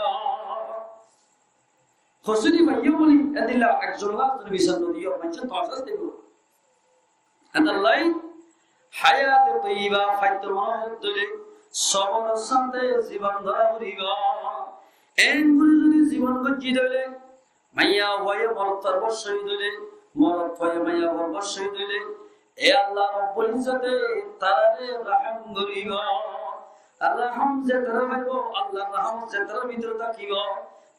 Hosúni faiyó buli, endilla ekzon laf zodi bisar nodiyó, maincé tohás dibo. Endilla hayate toyiba faitó mone hoile sobor sáte zibon gora foribo. En gori zodi zibon goijjí dóile, maiyafuaye morotfuar bosói dóile, morotfuaye maiyafuar bosói dóile, e Allah Rabbul Izzote tarare raham goribo. Ar raham zetará faibo, Allahr raham zetará bútore tákibo,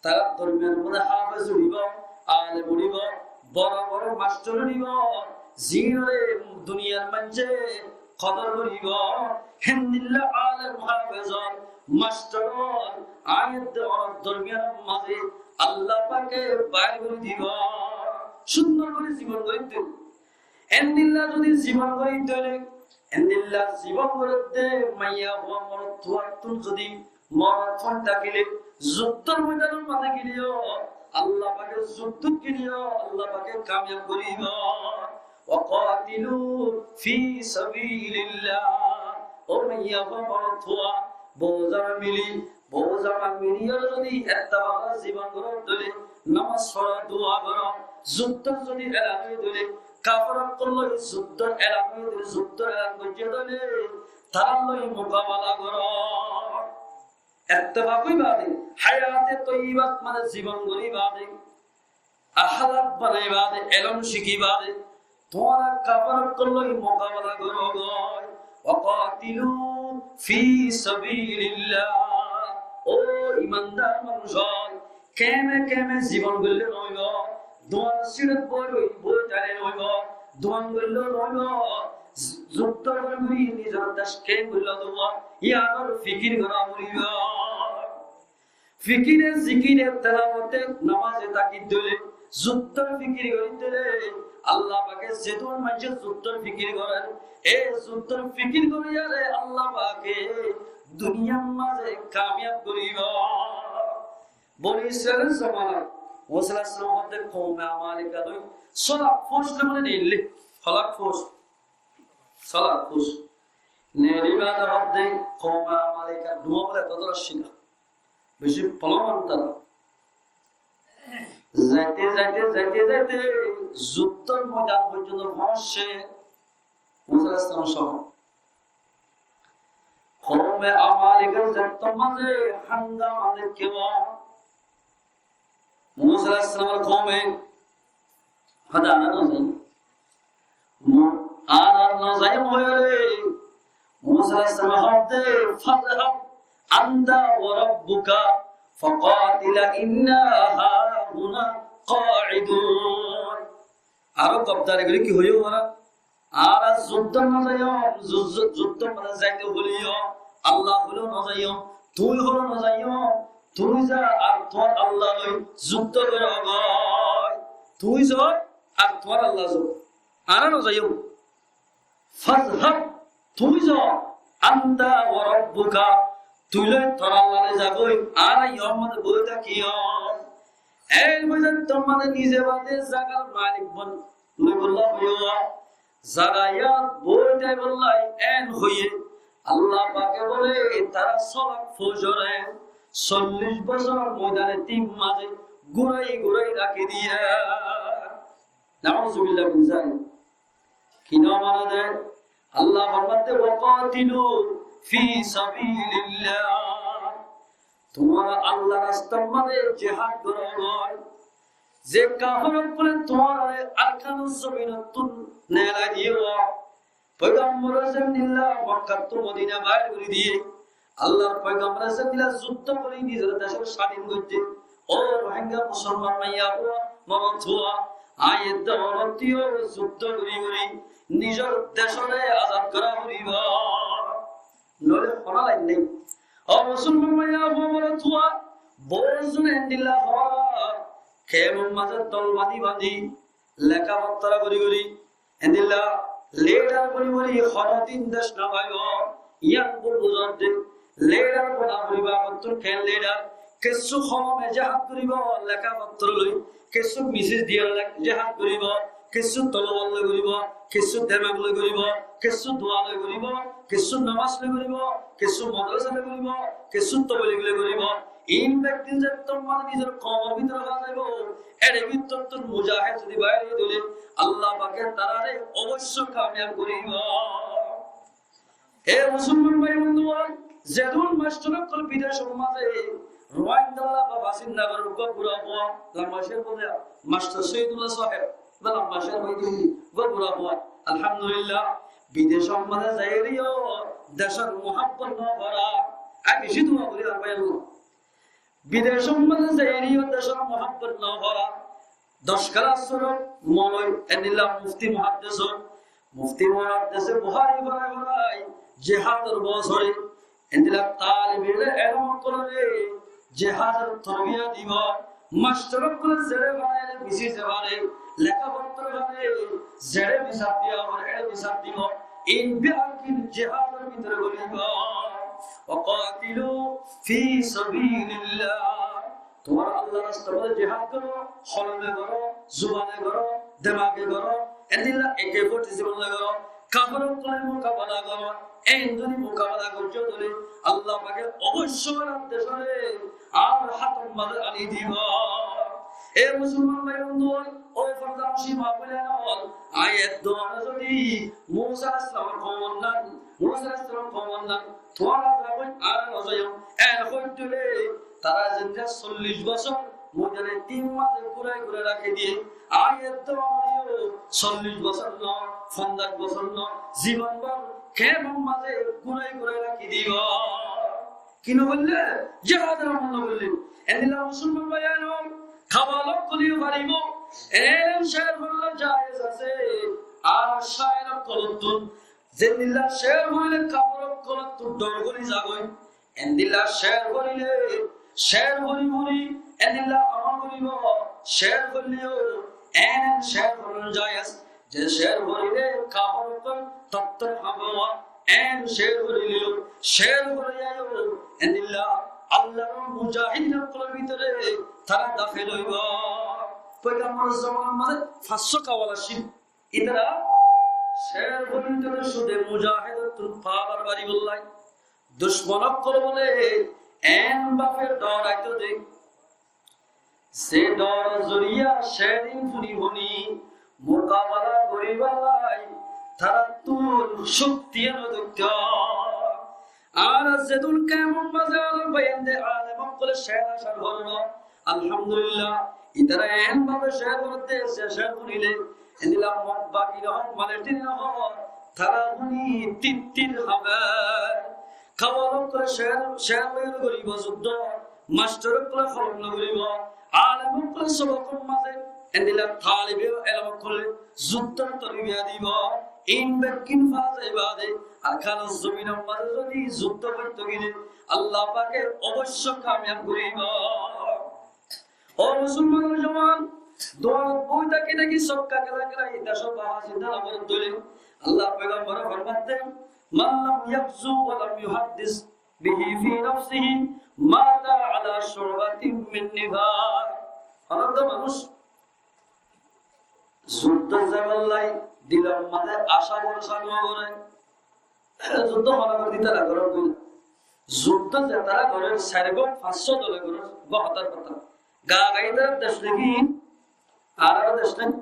tarár dormiyanor mazé hafez uçíbo, alem uçíbo, boro boro mastor uçíbo, ziínoré duniyar maincé kodor goribo, héndilla alem hafezor, mastoror, aññí edde onor dormiyanor mazé Allah pake bair gori dibo. Cúndor gori zibon gorí dibo. Endilla zodi zibon gorí dóile, endilla zibon gorí dé maiyafua morotfuattún zodi morotfua tákile, zuddor moidanor mazé gileyó, Allah pake zuddot gileyó, Allah pake kamiyab goribo. وقاتلوا في سبيل الله. Ó maiyafua morotfua, bou zamai mili, bou zamai mili zodi ettefak zibon gorór dóile, nomaz foro, dua goró, zuddor zodi elan ói dóile, kafer ókkol loi zuddor elan ói dóile, zuddor elan goijjé dóile, tarár loi mukabala goró. Ettefak ói bade, hayate toyibat mane zibon gorí bade, ahlak banai bade, elom cíki bade, tuáñra kafer ókkol loi mukabala goró goi. وقاتلوا في سبيل الله. Ó imandar manúc ókkol, keme keme zibon goille no óibo, duan siçot boi boi boi táile no óibo, duan goille no óibo, zuddo gori gori nizor dec keme goille no óibo, yíanor fikir gora foribo. Fikire, zikire, telawote, nomaze táki dóile, zuddor fikir gorí dóile, Allah pake zedún maincé zuddor fikir gorer, e zuddor fikir goríyore Allah pake duniyar mazé kamiyab goribo. Boni Israilor zomanat Musa alaihissalam hoódde koume Amalika loi só lak fóuj loi mane neille, só lak fóuj, só lak fóuj. Neilé bade hoódde koume Amalika duwa bole eto dóra accíl na. Beci bolo manúc tará. Zaite, zaite, zaite, zaite, zuddor moidan foijjonto foóñsce Musa alaihissalam sóo. Koume Amalikor zettór mazé hangama dekíbo, Musa alaihissalamor koume hoódde, "Añára no zaiyum." Mu-, "Añára no zaiyum," hoiyóre, Musa alaihissalame hoódde, "Fazhab anta wa rabbuka faqatila inna hahuna qaidun." Aró gobdari gorí ki hoiyó, añára, añára zuddot no zaiyum, zu-, zu-, zuddot mane zaite hoileyó, Allah hoileyó no zaiyum, tui hoileyó no zaiyum, tui za ar tuáñr Allah loi zuddo goró goi. Tui za ar tuáñr Allah zo. Añára no zaiyum. Fazhab, tui zo, anta wa rabbuka, tui loi tor Allah loi za goi, añára yó mazé boi tákiyum. Ei boi za tor mazé nize bade zagar malik bon, loi bolla hoiyó, zaga yían boi táibolla en hoiyé, Allah pake bole tará só lak fóujore sollic bosór moidane tin mazé gurai gurai rakí diye. Nauzubillah min zalik. Ki no mane de? Allah formade, "Wa qatilu fi sabilillah." Tuáñra Allahr rastar mazé jihad goró goi. Ze kafer ókkole tuáñrare Arkanor zobinottún neelai diyé, foigambore zendilla Makkattú Modina bair gorí diyé, Allahr foigambore zendilla zuddo gorí nizor decóre sádin goijjé. Ó Rohingya musolman maiyafua, morotfua, aññí edde onottíyo zuddo gorí gorí nizor decóre azad gorá foribo. Noóile hono lain nái. Ó musolman maiyafua, morotfua, bout zone endilla hoór, Kemfor mazé dol bañdí bañdí, leká fottóra gorí gorí, endilla lidar boni boni honodin dec no faibo. Yián bul buzódde, lidar bona foribo, agottún ken lidar. Kessú holome jihad goríbo, leká fottóra loi, kessú misil diyóre jihad goríbo, kessú tolowar loi goríbo, kessú demak loi goríbo, kessú dua loi goríbo, kessú nomaz loi goríbo, kessú madrasa loi goríbo, kessú toblig loi goríbo. Iín beggín zettót mazé nizor koumor bútore fáñsaibo, ér bútottu mujahed zodi bair ói dile, Allah pake tarare oboicco kamiyab goríbo. Hé musolman bái bondú ól, zedún mastor ókkol bidecor mazé Ruáingalla ba Basinnagar uggwá gura fua, lamba cér bole, mastor Sóidullah sáheb, ba lamba cér bole, uggwá gura fua. Alhamdulillah, bidecor mazé zaiyóre yó decor muhabbot no gora. Añí beci dua gorí ar bái Allah. Bidecor mazé zaiyóre yó decor muhabbot no gora. Doc kelas ókkol moloi, endilla mufti muhaddes ól, mufti muhaddese Buhári forai forai, jihador bosóre, endilla talibe elom ókkolore jihador torbiya dibo, mastor ókkole zere fare, beci ze fare, leká fottór fare, zere bisar diya fare, ere bisar dibo, iín beggín jihador bútore goríbo. وقاتلوا في سبيل الله. Tuáñra Allar rastar mazé jihad goró, holome goró, zubane goró, demage goró, endilla eke forti seven loi goró, kafer ókkolor mukabela goró, eén zodi mukabela goijjó dóile, Allah pake oboicco añárar decóre añárar hátor mazé aní dibo. E musolman bái bondú ól, ó fordanshí ma boin ól, añí edduwar zodi Musa alaihissalamor koumor nan, Musa alaihissalamor koumor nan, tuáñra zagói, añára no zaiyum. Eén hoitó dile, tará zendilla sollic bosór moidane tin mazé gúrai gúrai rakí diye, añí edduwar yó sollic bosór no, fonzac bosór no, zibon bór kemfor mazé gúrai gúrai rakí dibo. Ki no goille? Jihador amol no goille. Endilla musolman bái ól, kawal ókkole yó faribo, elom cér foilla jaiz asé, ar cáir ókkolottún zendilla cér foille kafer ókkolottú dor gori zagói, endilla cér foille, cér fori fori endilla amol goribo, cér foille yó, eén eén cér foron jaiz, ze cér forile kafer ókkol tottor háñfe, eén cér forile yó, cér forile yó, endilla Allar mujahid ókkolor bútore tará dahil óibo. Foigambor zomanar mazé fañs cót kawal accíl. Ítara cér fori dito de cúde mujahid ókkol fábar bari bollai. Ducmon ókkol bóle eén bafe dhoraito de, ze dhor zoriya cér ín funi funi mukabela goribar lai tarattún cokti no dóitto. Ar zedún kemfor mazé añárar báiyain de alem ókkole cér acar forer, alhamdulillah, ítara eén bafe cér forer de, ze cér funile endilla Mog bagi no hoó, Maleti no hoó, tará funi tir tir háñfe. Kawal ókkole cér, cér loi goribo zuddó, mastor ókkole holom loi goribo, alem ókkole sobok mazé endilla talibe elom ókkole zuddór torbiya dibo. Iín beggín fáñs óibo de, Arkanor zominor mazé zodi zuddó foitto gile, Allah pake oboicco kamiyab goribo. Ó musolmanor zoman, duarot boi táki táki sokka kela kela, ita sob baba sinta no goron dóile, Allar foigambore formaite, من لم يغز ولم يحدث به في نفسه مات على شعبة من نفاق. Honó de manúc zuddót zaibar lai dilor mazé acá borosa no gore, zuddó honó gorí dita no gore. Zuddó ze tará gore, sair gún, fañs cót dole gore, uggwá hotár hotá. Gaga ítara dec naki? Añárar dec naki?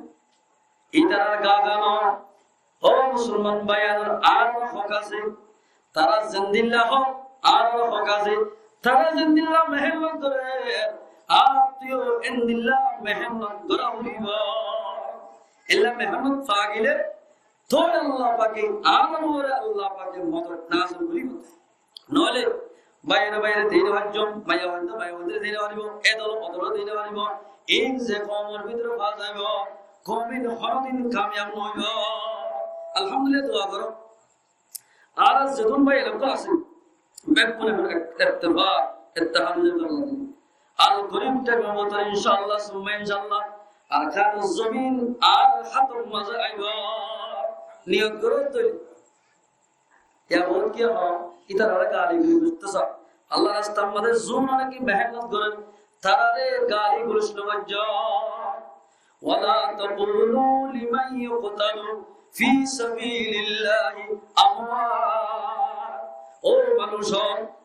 Ítara gaga no. Ó musolman báiyain, añárar hók asé. Tará zendilla hók, añárar hók asé. Tará zendilla mehénnot gorer, añárattú yó endilla mehénnot gora foribo. Endilla mehénnot fa gile, tóile Allah pake, añárar uore Allah pake modot nazil goribo. Noóile báiyaine báiyare dei no faribo, maiyafuaine maiyafuainore dei no faribo, e dole o dolore dei no faribo. Iín ze koumor bútore fáñs óibo, koum ín honódin kamiyab no óibo. Alhamdulillah, dua goró. Ar zedún bái elóm asé, beggúne ek-, ettefak, ettehad ói goró. Al-Qarib thaimor bútore inshaAllah, summa inshaAllah, Arkanul Zobin añár hátor mazé aibó. Niyot gorí dóilla. Yá bóut ki hoó, ítararé gali gulóc goitté sá. Allar rastar mazé zunóre ki mehénnot goré, tararé gali gulóc no goijjó. ولا تقولوا لمن يقتل في سبيل الله أموات. Ó manúic,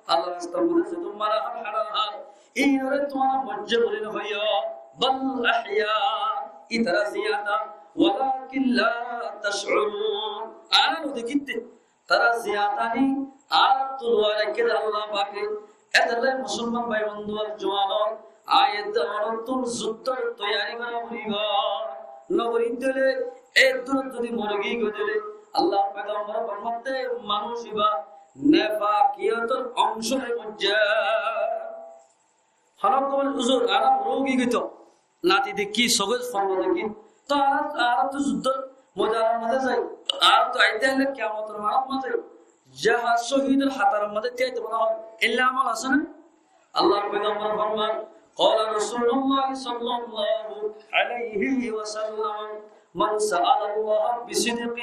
Allar rastar mazé zedún mara har, hára har, ínoré tuáñra moijjé buli no hoiyó. بل أحياء, ítara ziyanda. ولكن لا تشعرون. Añára no dekítte. Tará ziyandani añárattú luwai raikké de Allah pake. Étolla musolman bái bondú ar juwan ókkol, aññí edde onottún zuddór toiyari gorá foribó. No gorí dile, edde zodi mori giyói dile, Allar foigambore formaiye de manúic ibá nefakiyotor oñcóre moijjé. Honó hoór, "Huzur, añára buro ói giyói toó, nati dekí, sóge forma dekí. Toó añára, añára toó zuddór moidanor mazé zai. Añára toó aite aile kiyamotor maçot mazé zahar cóhidor hátaror mazé tíyaito mone hoó." Éilla amol asé né? Allar foigambore forman, قال رسول الله صلى الله عليه وسلم: من سأل الله بصدق.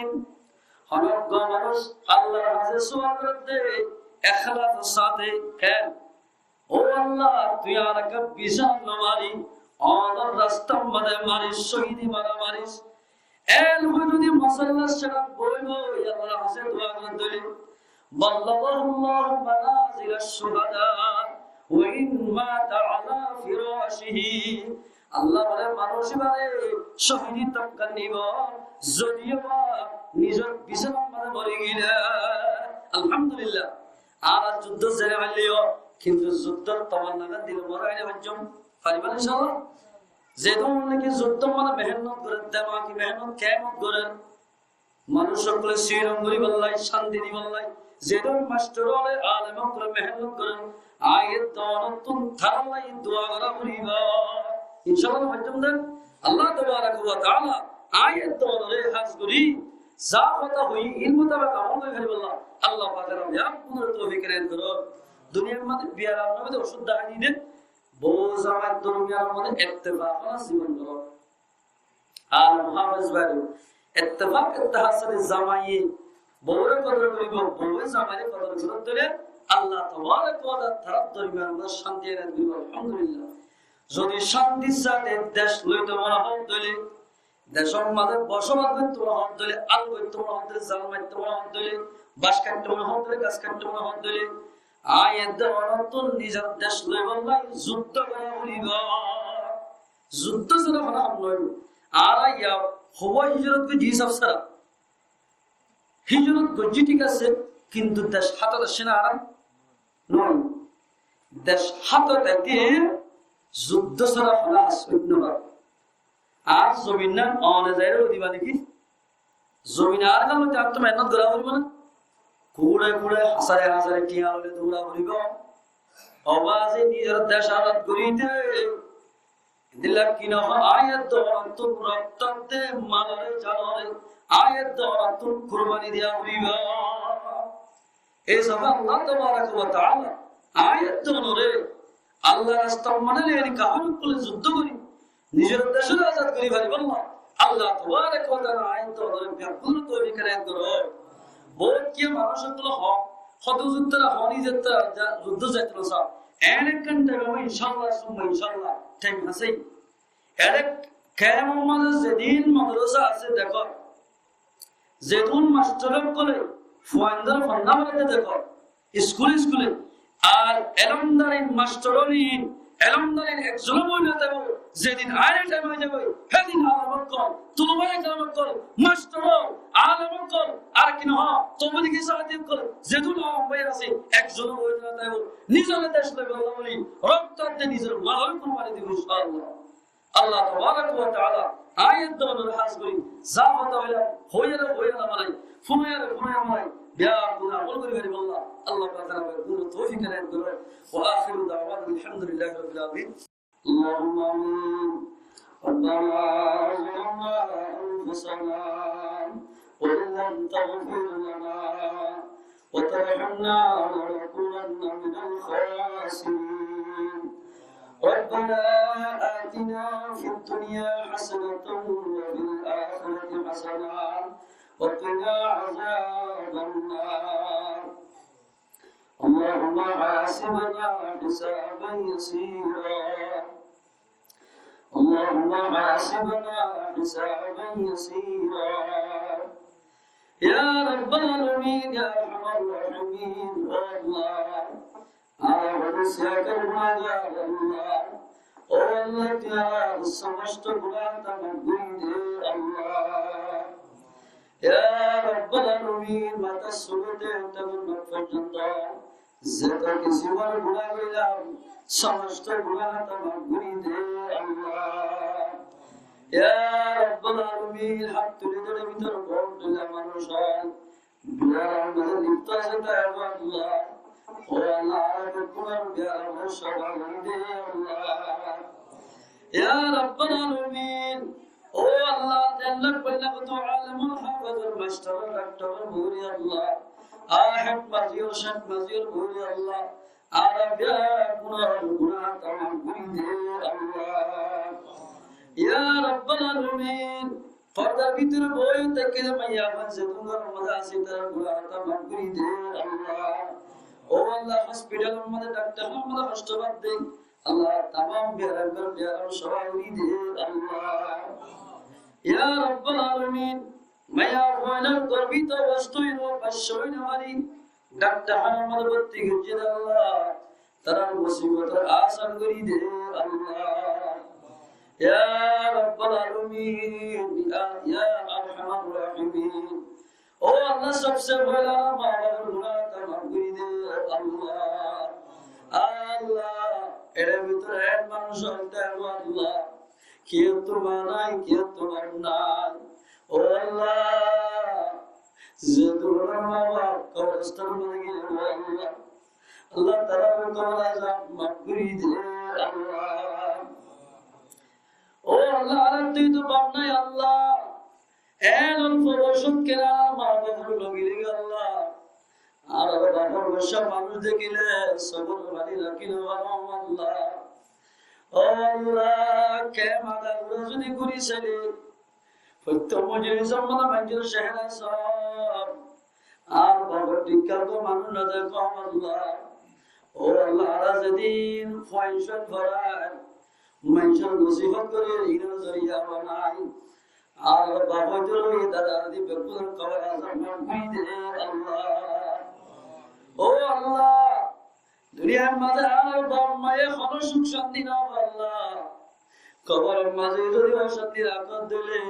Honó manúic Allar hañsé sual gorédde, ekhlasor sáte, ken? Ó Allah, tui añáre bicí no maris, Allar rastar mazé maris, cóhidi mara maris. Erfore zodi mosollar sáñt boi boi Allar hañsé dua gorédde, بلغه الله منازل الشهداء وإن مات على فراشه. Allah bole, manúic ibáre cóhidi tobka dibou, zodi ba nizor bisánar mazé mori giyói. Alhamdulillah. Añára zuddót zai no failleyó, kintu zuddór tamanna dile mora aile faijjum, faribá né inshaAllah? Zedún niki zuddór mazé mehénnot goré, demaki mehénnot, kemot goré, manúic ókkole siron goríballa, cánti diballa, zedún mastor ókkole, alem ókkole mehénnot goré, aññí edde onottún taralla dua gorá foribó. InshaAllah, faijjum de. Allah tabaraka wa taala aññí edde onore hás gorí za hotá hoiyí, ín mutabek amol gorí fariballa Allah pake añára beggúnore toufik enayet gorouk. Duniyar mazé biyaram nobide ocúd dahái diyé de, bou zamai dormiyanor mazé ettefak óna zibon gorouk. Alem háfez bái, ettefak, ittehad sáte zamaiye boure kodor goribo, bouye zamaire kodor gorér dóilla Allah tabaraka wa taala tarar dormiyanor mazé cánti enayet goribo, alhamdulillah. Zodi cántir sáte dec loito mone hoó dóilla, decor mazé bosabas goitto mone hoó dóilla, al goitto mone hoó dóilla, zal maitto mone hoó dóilla, bac kaitto mone hoó dóilla, gas kaitto mone hoó dóilla, aññí edde onottún nizor dec loiballa zuddó gorá foribó. Zuddó sára honó ham no óibo. Añára yá howa hijrot goijjí hísab sára. Hijrot goijjí thík asé, kintu dec hátot aiccé né añárar? No. Dec hátot aite zuddó sára honó ham óit no fare. Ar zomin nan one zaire loi diba niki? Zomin añárar gán loite añáttu mehénnot gorá foribó né? Kuçe kuçe, házare házare tiañ loi dóra foribó. Obaze nizor dec azad goríte Endilla ki no hoó, aññí edde onottún rokto de, malore, janore, aññí edde onottún kurbani diya foribó. Ei sabab Allah tabaraka wa taala aññí edde onore Allahr rastar maze loi kafir ókkole juddho gorí nizor decóre azad gorí faribálla Allah tabaraka wa taala aññí edde onore beggúnore toufik enayet gorouk. Bout kiyé manúic ókkole hoó, hoddúr juddho hoó, nizor juddho zaito no saó. En ekkán thaim aibo, incállah, summa incállah, thaim asé. Ere kemor maze zedún madrasa asé dekó, zedún mastor ókkole fuaindóre fonná foraidde dekó, iskule iskule, ar elómdarir mastor ókkol, elómdarir ekzon ó boi no táibo, zedún añárar thaim aizagói, hédun alem ókkol, tolobaye keram ókkol, mastor ókkol, alem ókkol, ar ki no hoó, tobligí sáti ókkol, zedún alem bái asé, ekzon ó boi no táibo, nizor dec loibolla buli, rokto de nizor malore kurbani dibo, incállah. Allah tabaraka wa taala aññí edde onore hás gorí, za hotá hoilam, hoiyare hoiya no manai, funaiyare funaiya manai, beggúne amol gorí faribálla Allah pake beggúnore toufik enayet gorouk. وآخر دعوانا أن الحمد لله رب العالمين. اللهم آمين. ربنا ظلمنا أنفسنا وإن لم تغفر لنا وترحمنا لنكونن من الخاسرين. ربنا آتنا في الدنيا حسنة وفي الآخرة حسنة وقنا عذاب النار. اللهم حاسبنا حسابا يسيرا. اللهم حاسبنا حسابا يسيرا. يا رب العالمين، يا أرحم الراحمين، ও আল্লাহ, আমরা বড় সিয়াকার গুনাগার, আল্লাহ। ও আল্লাহ, তুই আমার সমস্ত গুনাহ ক্ষমা করে দে, আল্লাহ। ইয়া রাব্বাল আলামিন, মাথার চুল হতে মাথা পর্যন্ত যত কিছু আমার গুনাহ করলাম, সমস্ত গুনাহ ক্ষমা করে দে, আল্লাহ। ইয়া রাব্বাল আলামিন, হাত তুলে ধরে ভিতরে ভুল করলে মানুষ হয়, বিয়ার মাঝে লিপ্ত আছে, তাই আল্লাহ। ও আল্লাহ, আর কোনো বিয়ার মাঝে সবাই মিলে, আল্লাহ। ইয়া রাব্বাল আলামিন, ও আল্লাহ, দেড় লাখ পয়লা কত আলেমুল হাফেজর মাস্টার ডাক্তার বুড়ি আল্লাহ, আর হেড মাজির, শেখ মাজির বুড়ি আল্লাহ, আর বিয়ার গুনাহ, গুনাহ তামাম করে দে, আল্লাহ। ইয়া রাব্বাল আলামিন, পর্দার ভিতরে বই থেকে যে মাইয়া বোন যে তোমার মধ্যে আছে, তার গুনাহ তামাম করে দে, আল্লাহ। ও আল্লাহ, হসপিটালের মধ্যে, ডাক্তারখানার মধ্যে কষ্ট পাচ্ছে, আল্লাহ, তামাম বিয়ার, বিয়ার সবাই করে দে, আল্লাহ। ইয়া রাব্বাল আলামিন, মাইয়া বোনের গর্ভিত অবস্থায় ও বাচ্চা হইতে পারি, ডাক্তারখানার মধ্যে ভর্তি করছে, আল্লাহ, তারার মুসিবত আসান করে দে, আল্লাহ। ইয়া রাব্বাল আলামিন, ইয়া, ইয়া আরহামার রাহিমিন। ও আল্লাহ, সবচেয়ে পয়লা মা বাবার গুনাহ ক্ষমা করে দে, আল্লাহ। আল্লাহ, এর ভিতরে এক মানুষ হইতে হবে, আল্লাহ। কেউ তোমার নাই, কেউ তোমার নাই। ও আল্লাহ, যে দুর্বল মা বাবা কবরস্থান মধ্যে গেলে, ও আল্লাহ, আল্লাহ, তারা কবর আজাব মাফ করে দে, আল্লাহ। ও আল্লাহ, আর তুই তো বাপ নাই, আল্লাহ। এন অল্প বয়সত কেরা মা বাবার লগে লেগে, আল্লাহ। আর বাবার বয়সা মানুষ দেখিলে সবর বাড়ি রাখি না, আল্লাহ। ও আল্লাহ, কে মাথা ঘুরে যদি ঘুরি ছেড়ে, প্রত্যেক মজলিসর মধ্যে মানুষের চেহারা সব। আর বাবার টিকা তো মানুষ না দেখো, আল্লাহ। ও আল্লাহ, আর যেদিন ফাংশন করায়, মানুষের নসিহত করে, ইনো জরিয়া বানাই। আর বাবা জরুরি দাদা দি বেকুল কবর আজাব মাফ করে দে, আল্লাহ। ও আল্লাহ, দুনিয়ার মাঝে আর বাপ মায়ে কোনো সুখ শান্তি না পাইলে, কবরের মাঝে যদি অশান্তি রাখত দিলে,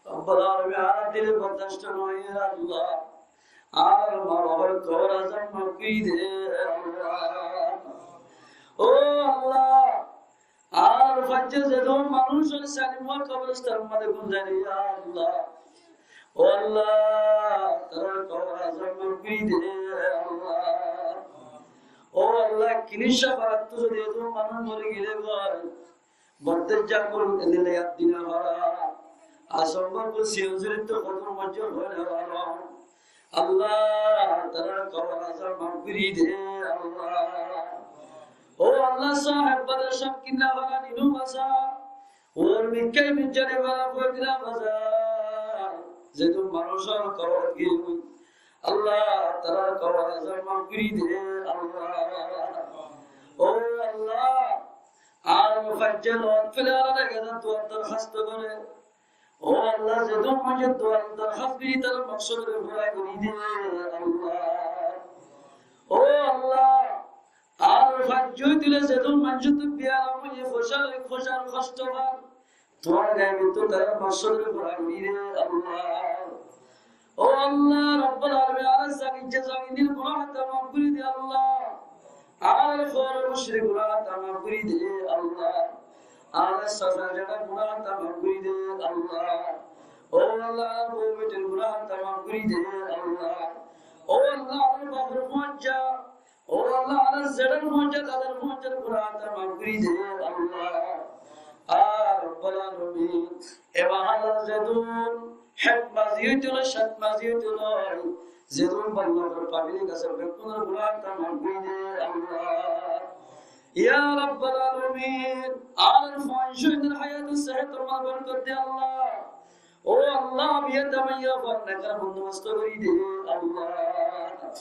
রব্বুল আলামিন, আর দিলে বরদাস্ত নয়, আল্লাহ। আর মা বাবার কবর আজাব মাফ করে দে, আল্লাহ। ও আল্লাহ, আর ফাজ্জে যেদন মানুষ আছে সালিম কবরস্থান মাঝে গুঞ্জারি, ইয়া আল্লাহ। ও আল্লাহ, তারা কবর আজাব মাফ করে দে, আল্লাহ। ও আল্লাহ, কিনিশা পাড়াত তো যদি এত মানুষ মরে গেলে হয়, বদ্দের জাকুল এদিলে একদিন পাড়া, আসম্ভব সিএনজির তো কত মজা হয় না পাড়া। আল্লাহ, তারা কবর আজাব মাফ করে দে, আল্লাহ। ও আল্লাহ, সাহেব বাজার সব কিনা বাগান ইনু বাসা, ওর মিক্কাই মিজানে বালা ফয়দিনা বাসা, যেহেতু মানুষের কবর গিয়ে, আল্লাহ, তারা কবর আজাব মাফ করে দে, আল্লাহ। ও আল্লাহ, আর ফাজ্জে নত ফেলে আলাদা গেছে, দোয়ার দরখাস্ত করে, ও আল্লাহ, যেদন মানষে দোয়া দরখাস্ত করি, তার মকসদ পুরা করি দে, আল্লাহ। ও আল্লাহ, আর ফাজ্জে দিলে যেদন মানষে তো বিয়ার আমলে ফসল, ফসল কষ্ট পান, তোমার গায়ে তো তার মকসদ পুরা করি দে, আল্লাহ। ও আল্লাহ, রব্বুল আলামিন, আর জাগির যে জাগির দিন গুনাহ তামাম করি দে, আল্লাহ। আর ফর মুশরিক গুনাহ তামাম করি দে, আল্লাহ। আর সাজা জানা গুনাহ তামাম করি দে, আল্লাহ। ও আল্লাহ, বউ বেটির গুনাহ তামাম করি দে, আল্লাহ। ও আল্লাহ, আর বাপর পঞ্জা, ও আল্লাহ, আর জেডার পঞ্জা, দাদার পঞ্জার গুনাহ তামাম করি দে, আল্লাহ। আর রব্বুল আলামিন, এ মহল্লা যেদন হেড মাঝি হইতে হলো, সাত মাঝি হইতে হলো, যেদন বাংলা পাবলিক আছে, বেকুনর গুনাহ তামাম করি দে, আল্লাহ। Ya Rabbal Alamin, añárar fuain cóinor háyat sehétor mazé borkot de Allah. Ó Allah, biyá tamaiya fuain nekar bondobosto gorí de Allah.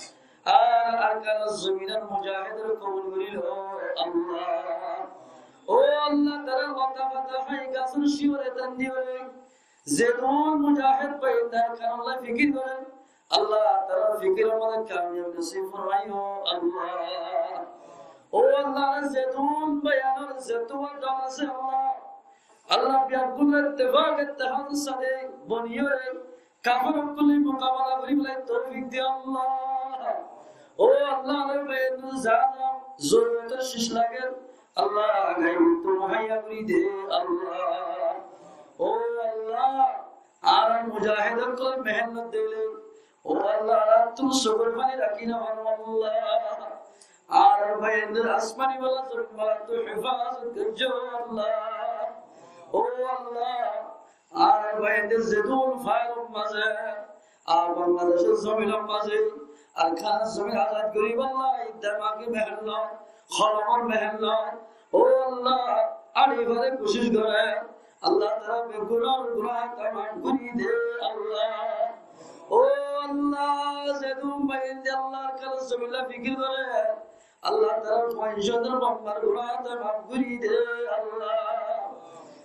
Ar Arkanor zominor mujahidore kobul gorí lo Allah. Ó Allah, tará lota fata hái gasór cíyore tán diyore zedún mujahid bái Arkanolla fikir gorer, Allah, tarár fikiror mazé kamiyab nosib formaiyó, Allah. Ó Allah, zedún bái añárar zetuwa dol asé, Allah. Allah, beggúnore ittefak ittehador sáte boniyóre kafer ókkolor mukabela goríbolla toufik de, Allah. Ó Allah, añárar bái añárar za za zorurotor cíz lager, Allah, gaibottú muhaiya gorí de, Allah. Ó Allah, añárar mujahid ókkolor mehénnot dóilla, ó Allah, añárattú sókor faní rakí no faron, Allah. Añárar bái añárar asmani wala, zomin walattú hefazot goijjó, Allah. Ó Allah, añárar bái añárar zedún failor mazé, ar Bangladecór zominor mazé, Arkanor zomin azad goríbolla dimagi mehénnot, kolomor mehénnot, ó Allah, añárar bái kucíc gorer, Allah, tarár beggúnor gunáh maf gorí de, Allah. Ó Allah, zedún bái añárar Allah, Arkanor zominolla fikir gorer, Allah, tarár fuain cóinor baf mar gunáh maf gorí de, Allah.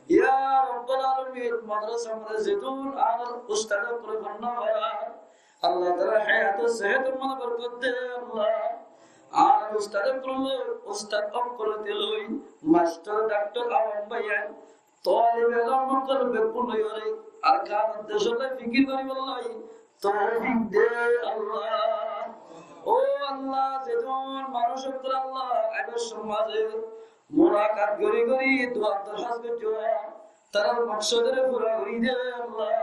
Ya Rabbal Alamin, madrasar mazé zedún añárar ustad ókkole fonná forar, Allah, tarár háyat sehétor mazé borkot de, Allah. Añárar ustad ókkole, ustad ókkole tún loi, mastor, daktor, awam bái ain, tolib elom ókkol beggún loiyóre Arkanor decólla fikir goríbolla toufik de, Allah. Ó Allah, zedún manúic ókkol, Allah, e decór mazé mulakat gorí gorí dua dorhas goijjó, tarár maksodore fura gorí de, Allah.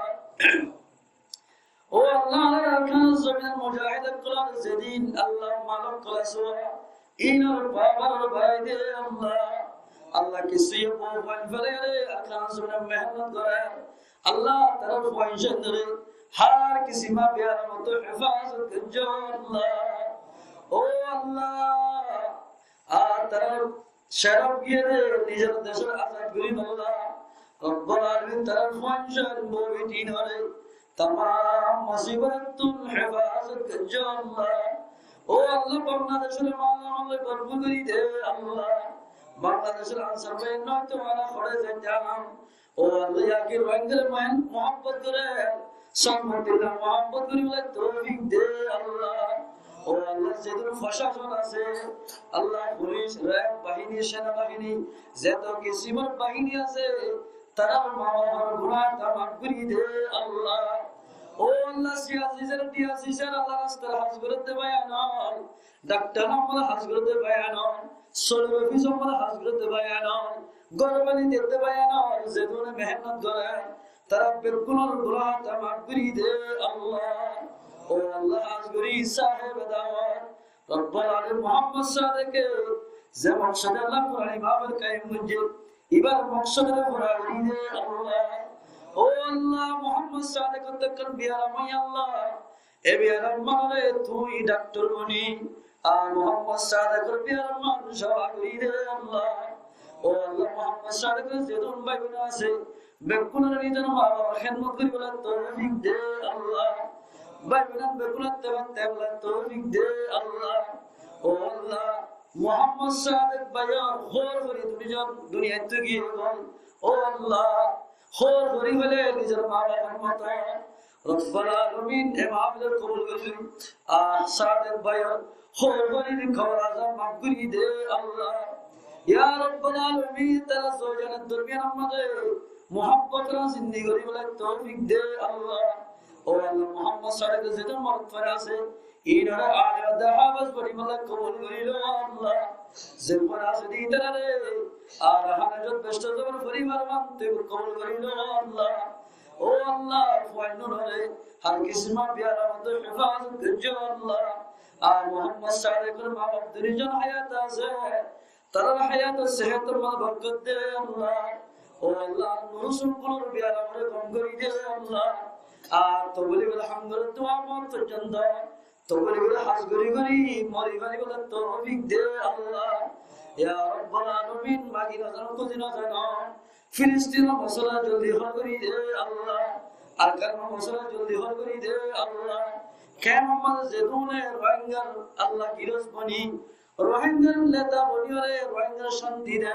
Ó Allah, añárar Arkanor zominor mujahid ókkolor zedún, Allah, mal ókkol asé, inor power barái de, Allah. Allah, kissú bou fuain felaiyóre Arkanor zominot mehénnot gorer, Allah, tarár fuain cóindore hár kisímor biyamottú hefazot goijjó, Allah. Ó Allah, ar tarár córof giyé de nizor decór azad goríbolla. Rabbal Alamin, tarár fuain cóin bou beitinore tamam musibotottu hefazot goijjó, Allah. Ó Allah, Bangladecóre mal amole borfúr gorí de, Allah. Bangladecór Ansar bái noito mara hore zaitám. Ó Allah, yaki Rohingyare muhin-, muhabbot gorer, songotilla muhabbot goríbolla toufik de, Allah. Ó Allah, zedún foshason asé, Allah, fulic, reb bahini, sena bahini, zeto kisímor bahini asé, tarár ma bafor gunáh maf gorí de, Allah. Ó Allah, siyasi sar, diyasi sar, Allah, rastar hás gorédde bái ain ol, daktor ókkol hás gorédde bái ain ol, sodor ofis ókkol hás gorédde bái ain ol, gór banaidde bái ain ol, zedúne mehénnot gorer, tarár beggúnor gunáh maf gorí de, Allah. Ó Allah, hás gorí sáhebe dawot Rabbal Alamin Muhammod Sadeke ze maksode Allah Kurani mahfil kaim goijjé, ibar maksodore fura gorí de, Allah. Ó Allah, Muhammod Sadek ottu ekkán biyaram óiye, Allah. E biyaram manore tui daktor boni, ar Muhammod Sadekor biyaram man safa gorí de, Allah. Ó Allah, Muhammod Sadekor zedún bái bóin asé, beggúnore nizor ma bafor hédmot goríbolla toufik de, Allah. Bái bóin beggúnore teba-, tebolla toufik de, Allah. Ó Allah, Muhammod Sadek báiyor hór fori duniyat, duniyat ttu giyé goi. Ó Allah, hór fori hoile nizor ma bafor moto. Rabbal Alamin, e mahfil kobul gorí lo. Ar Sadek báiyor hór forir kobor azab maf gorí de, Allah. Ya Rabbal Alamin, tará zoi zonor dormiyan mazé muhabbot or zindigi goríbolla toufik de, Allah. Ó Allah, Muhammod Sadek zedún morot fori asé, inore alim ar háfez boni Allah kobul gorí lo, Allah. Ze fori asé de itarare, ar hana jot beshto zobor fori marman tui kobul gorí lo, Allah. Ó Allah, fuain ore hár kisímor biyaram ottu hefazot goijjó, Allah. Ar Muhammod Sadekor ma baf dui zon hayat asé, tarár hayat sehétor mazé borkot de, Allah. Ó Allah, manúic ókkolor biyaramore gom gorí de, Allah. Ar tobligor ham gorer dua mont foijjonto tobligor ham gorí gorí mori faribolla toufik de, Allah. Ya Rabbal Alamin, Magin Azar Kuzin Azar Filistinor mosola joldi hol gorí de Allah. Arkanor mosola joldi hol gorí de Allah. Kemor mazé zedún Rohingyar Allah giros boni, Rohingyar neta boni ore Rohingyar cánti de,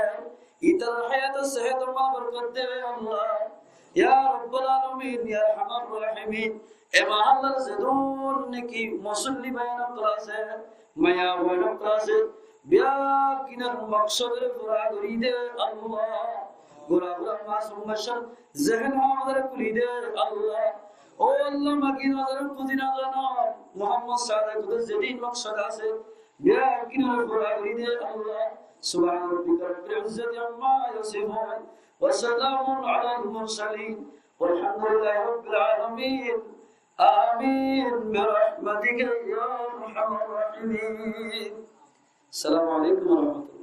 itar hayator sehetor mazé borkot de Allah. Ya Rabbal Alamin, ya Arhamar Rahimin, e mahallar zedún niki musolli bái ókkol asé, maiyafuain ókkol asé, beggúnor moksodore fura gorí de Allah. Gura gura masum baccár zehen hon ore kúli de Allah. Ó Allah, Magin Azar Kuzin Azar Muhammad Sadiq or zedún moksod asé, beggúnore fura gorí de Allah. سبحان ربك رب العزة عما يصفون وسلام على المرسلين والحمد لله رب العالمين. آمين برحمتك يا أرحم الراحمين. السلام عليكم ورحمة الله.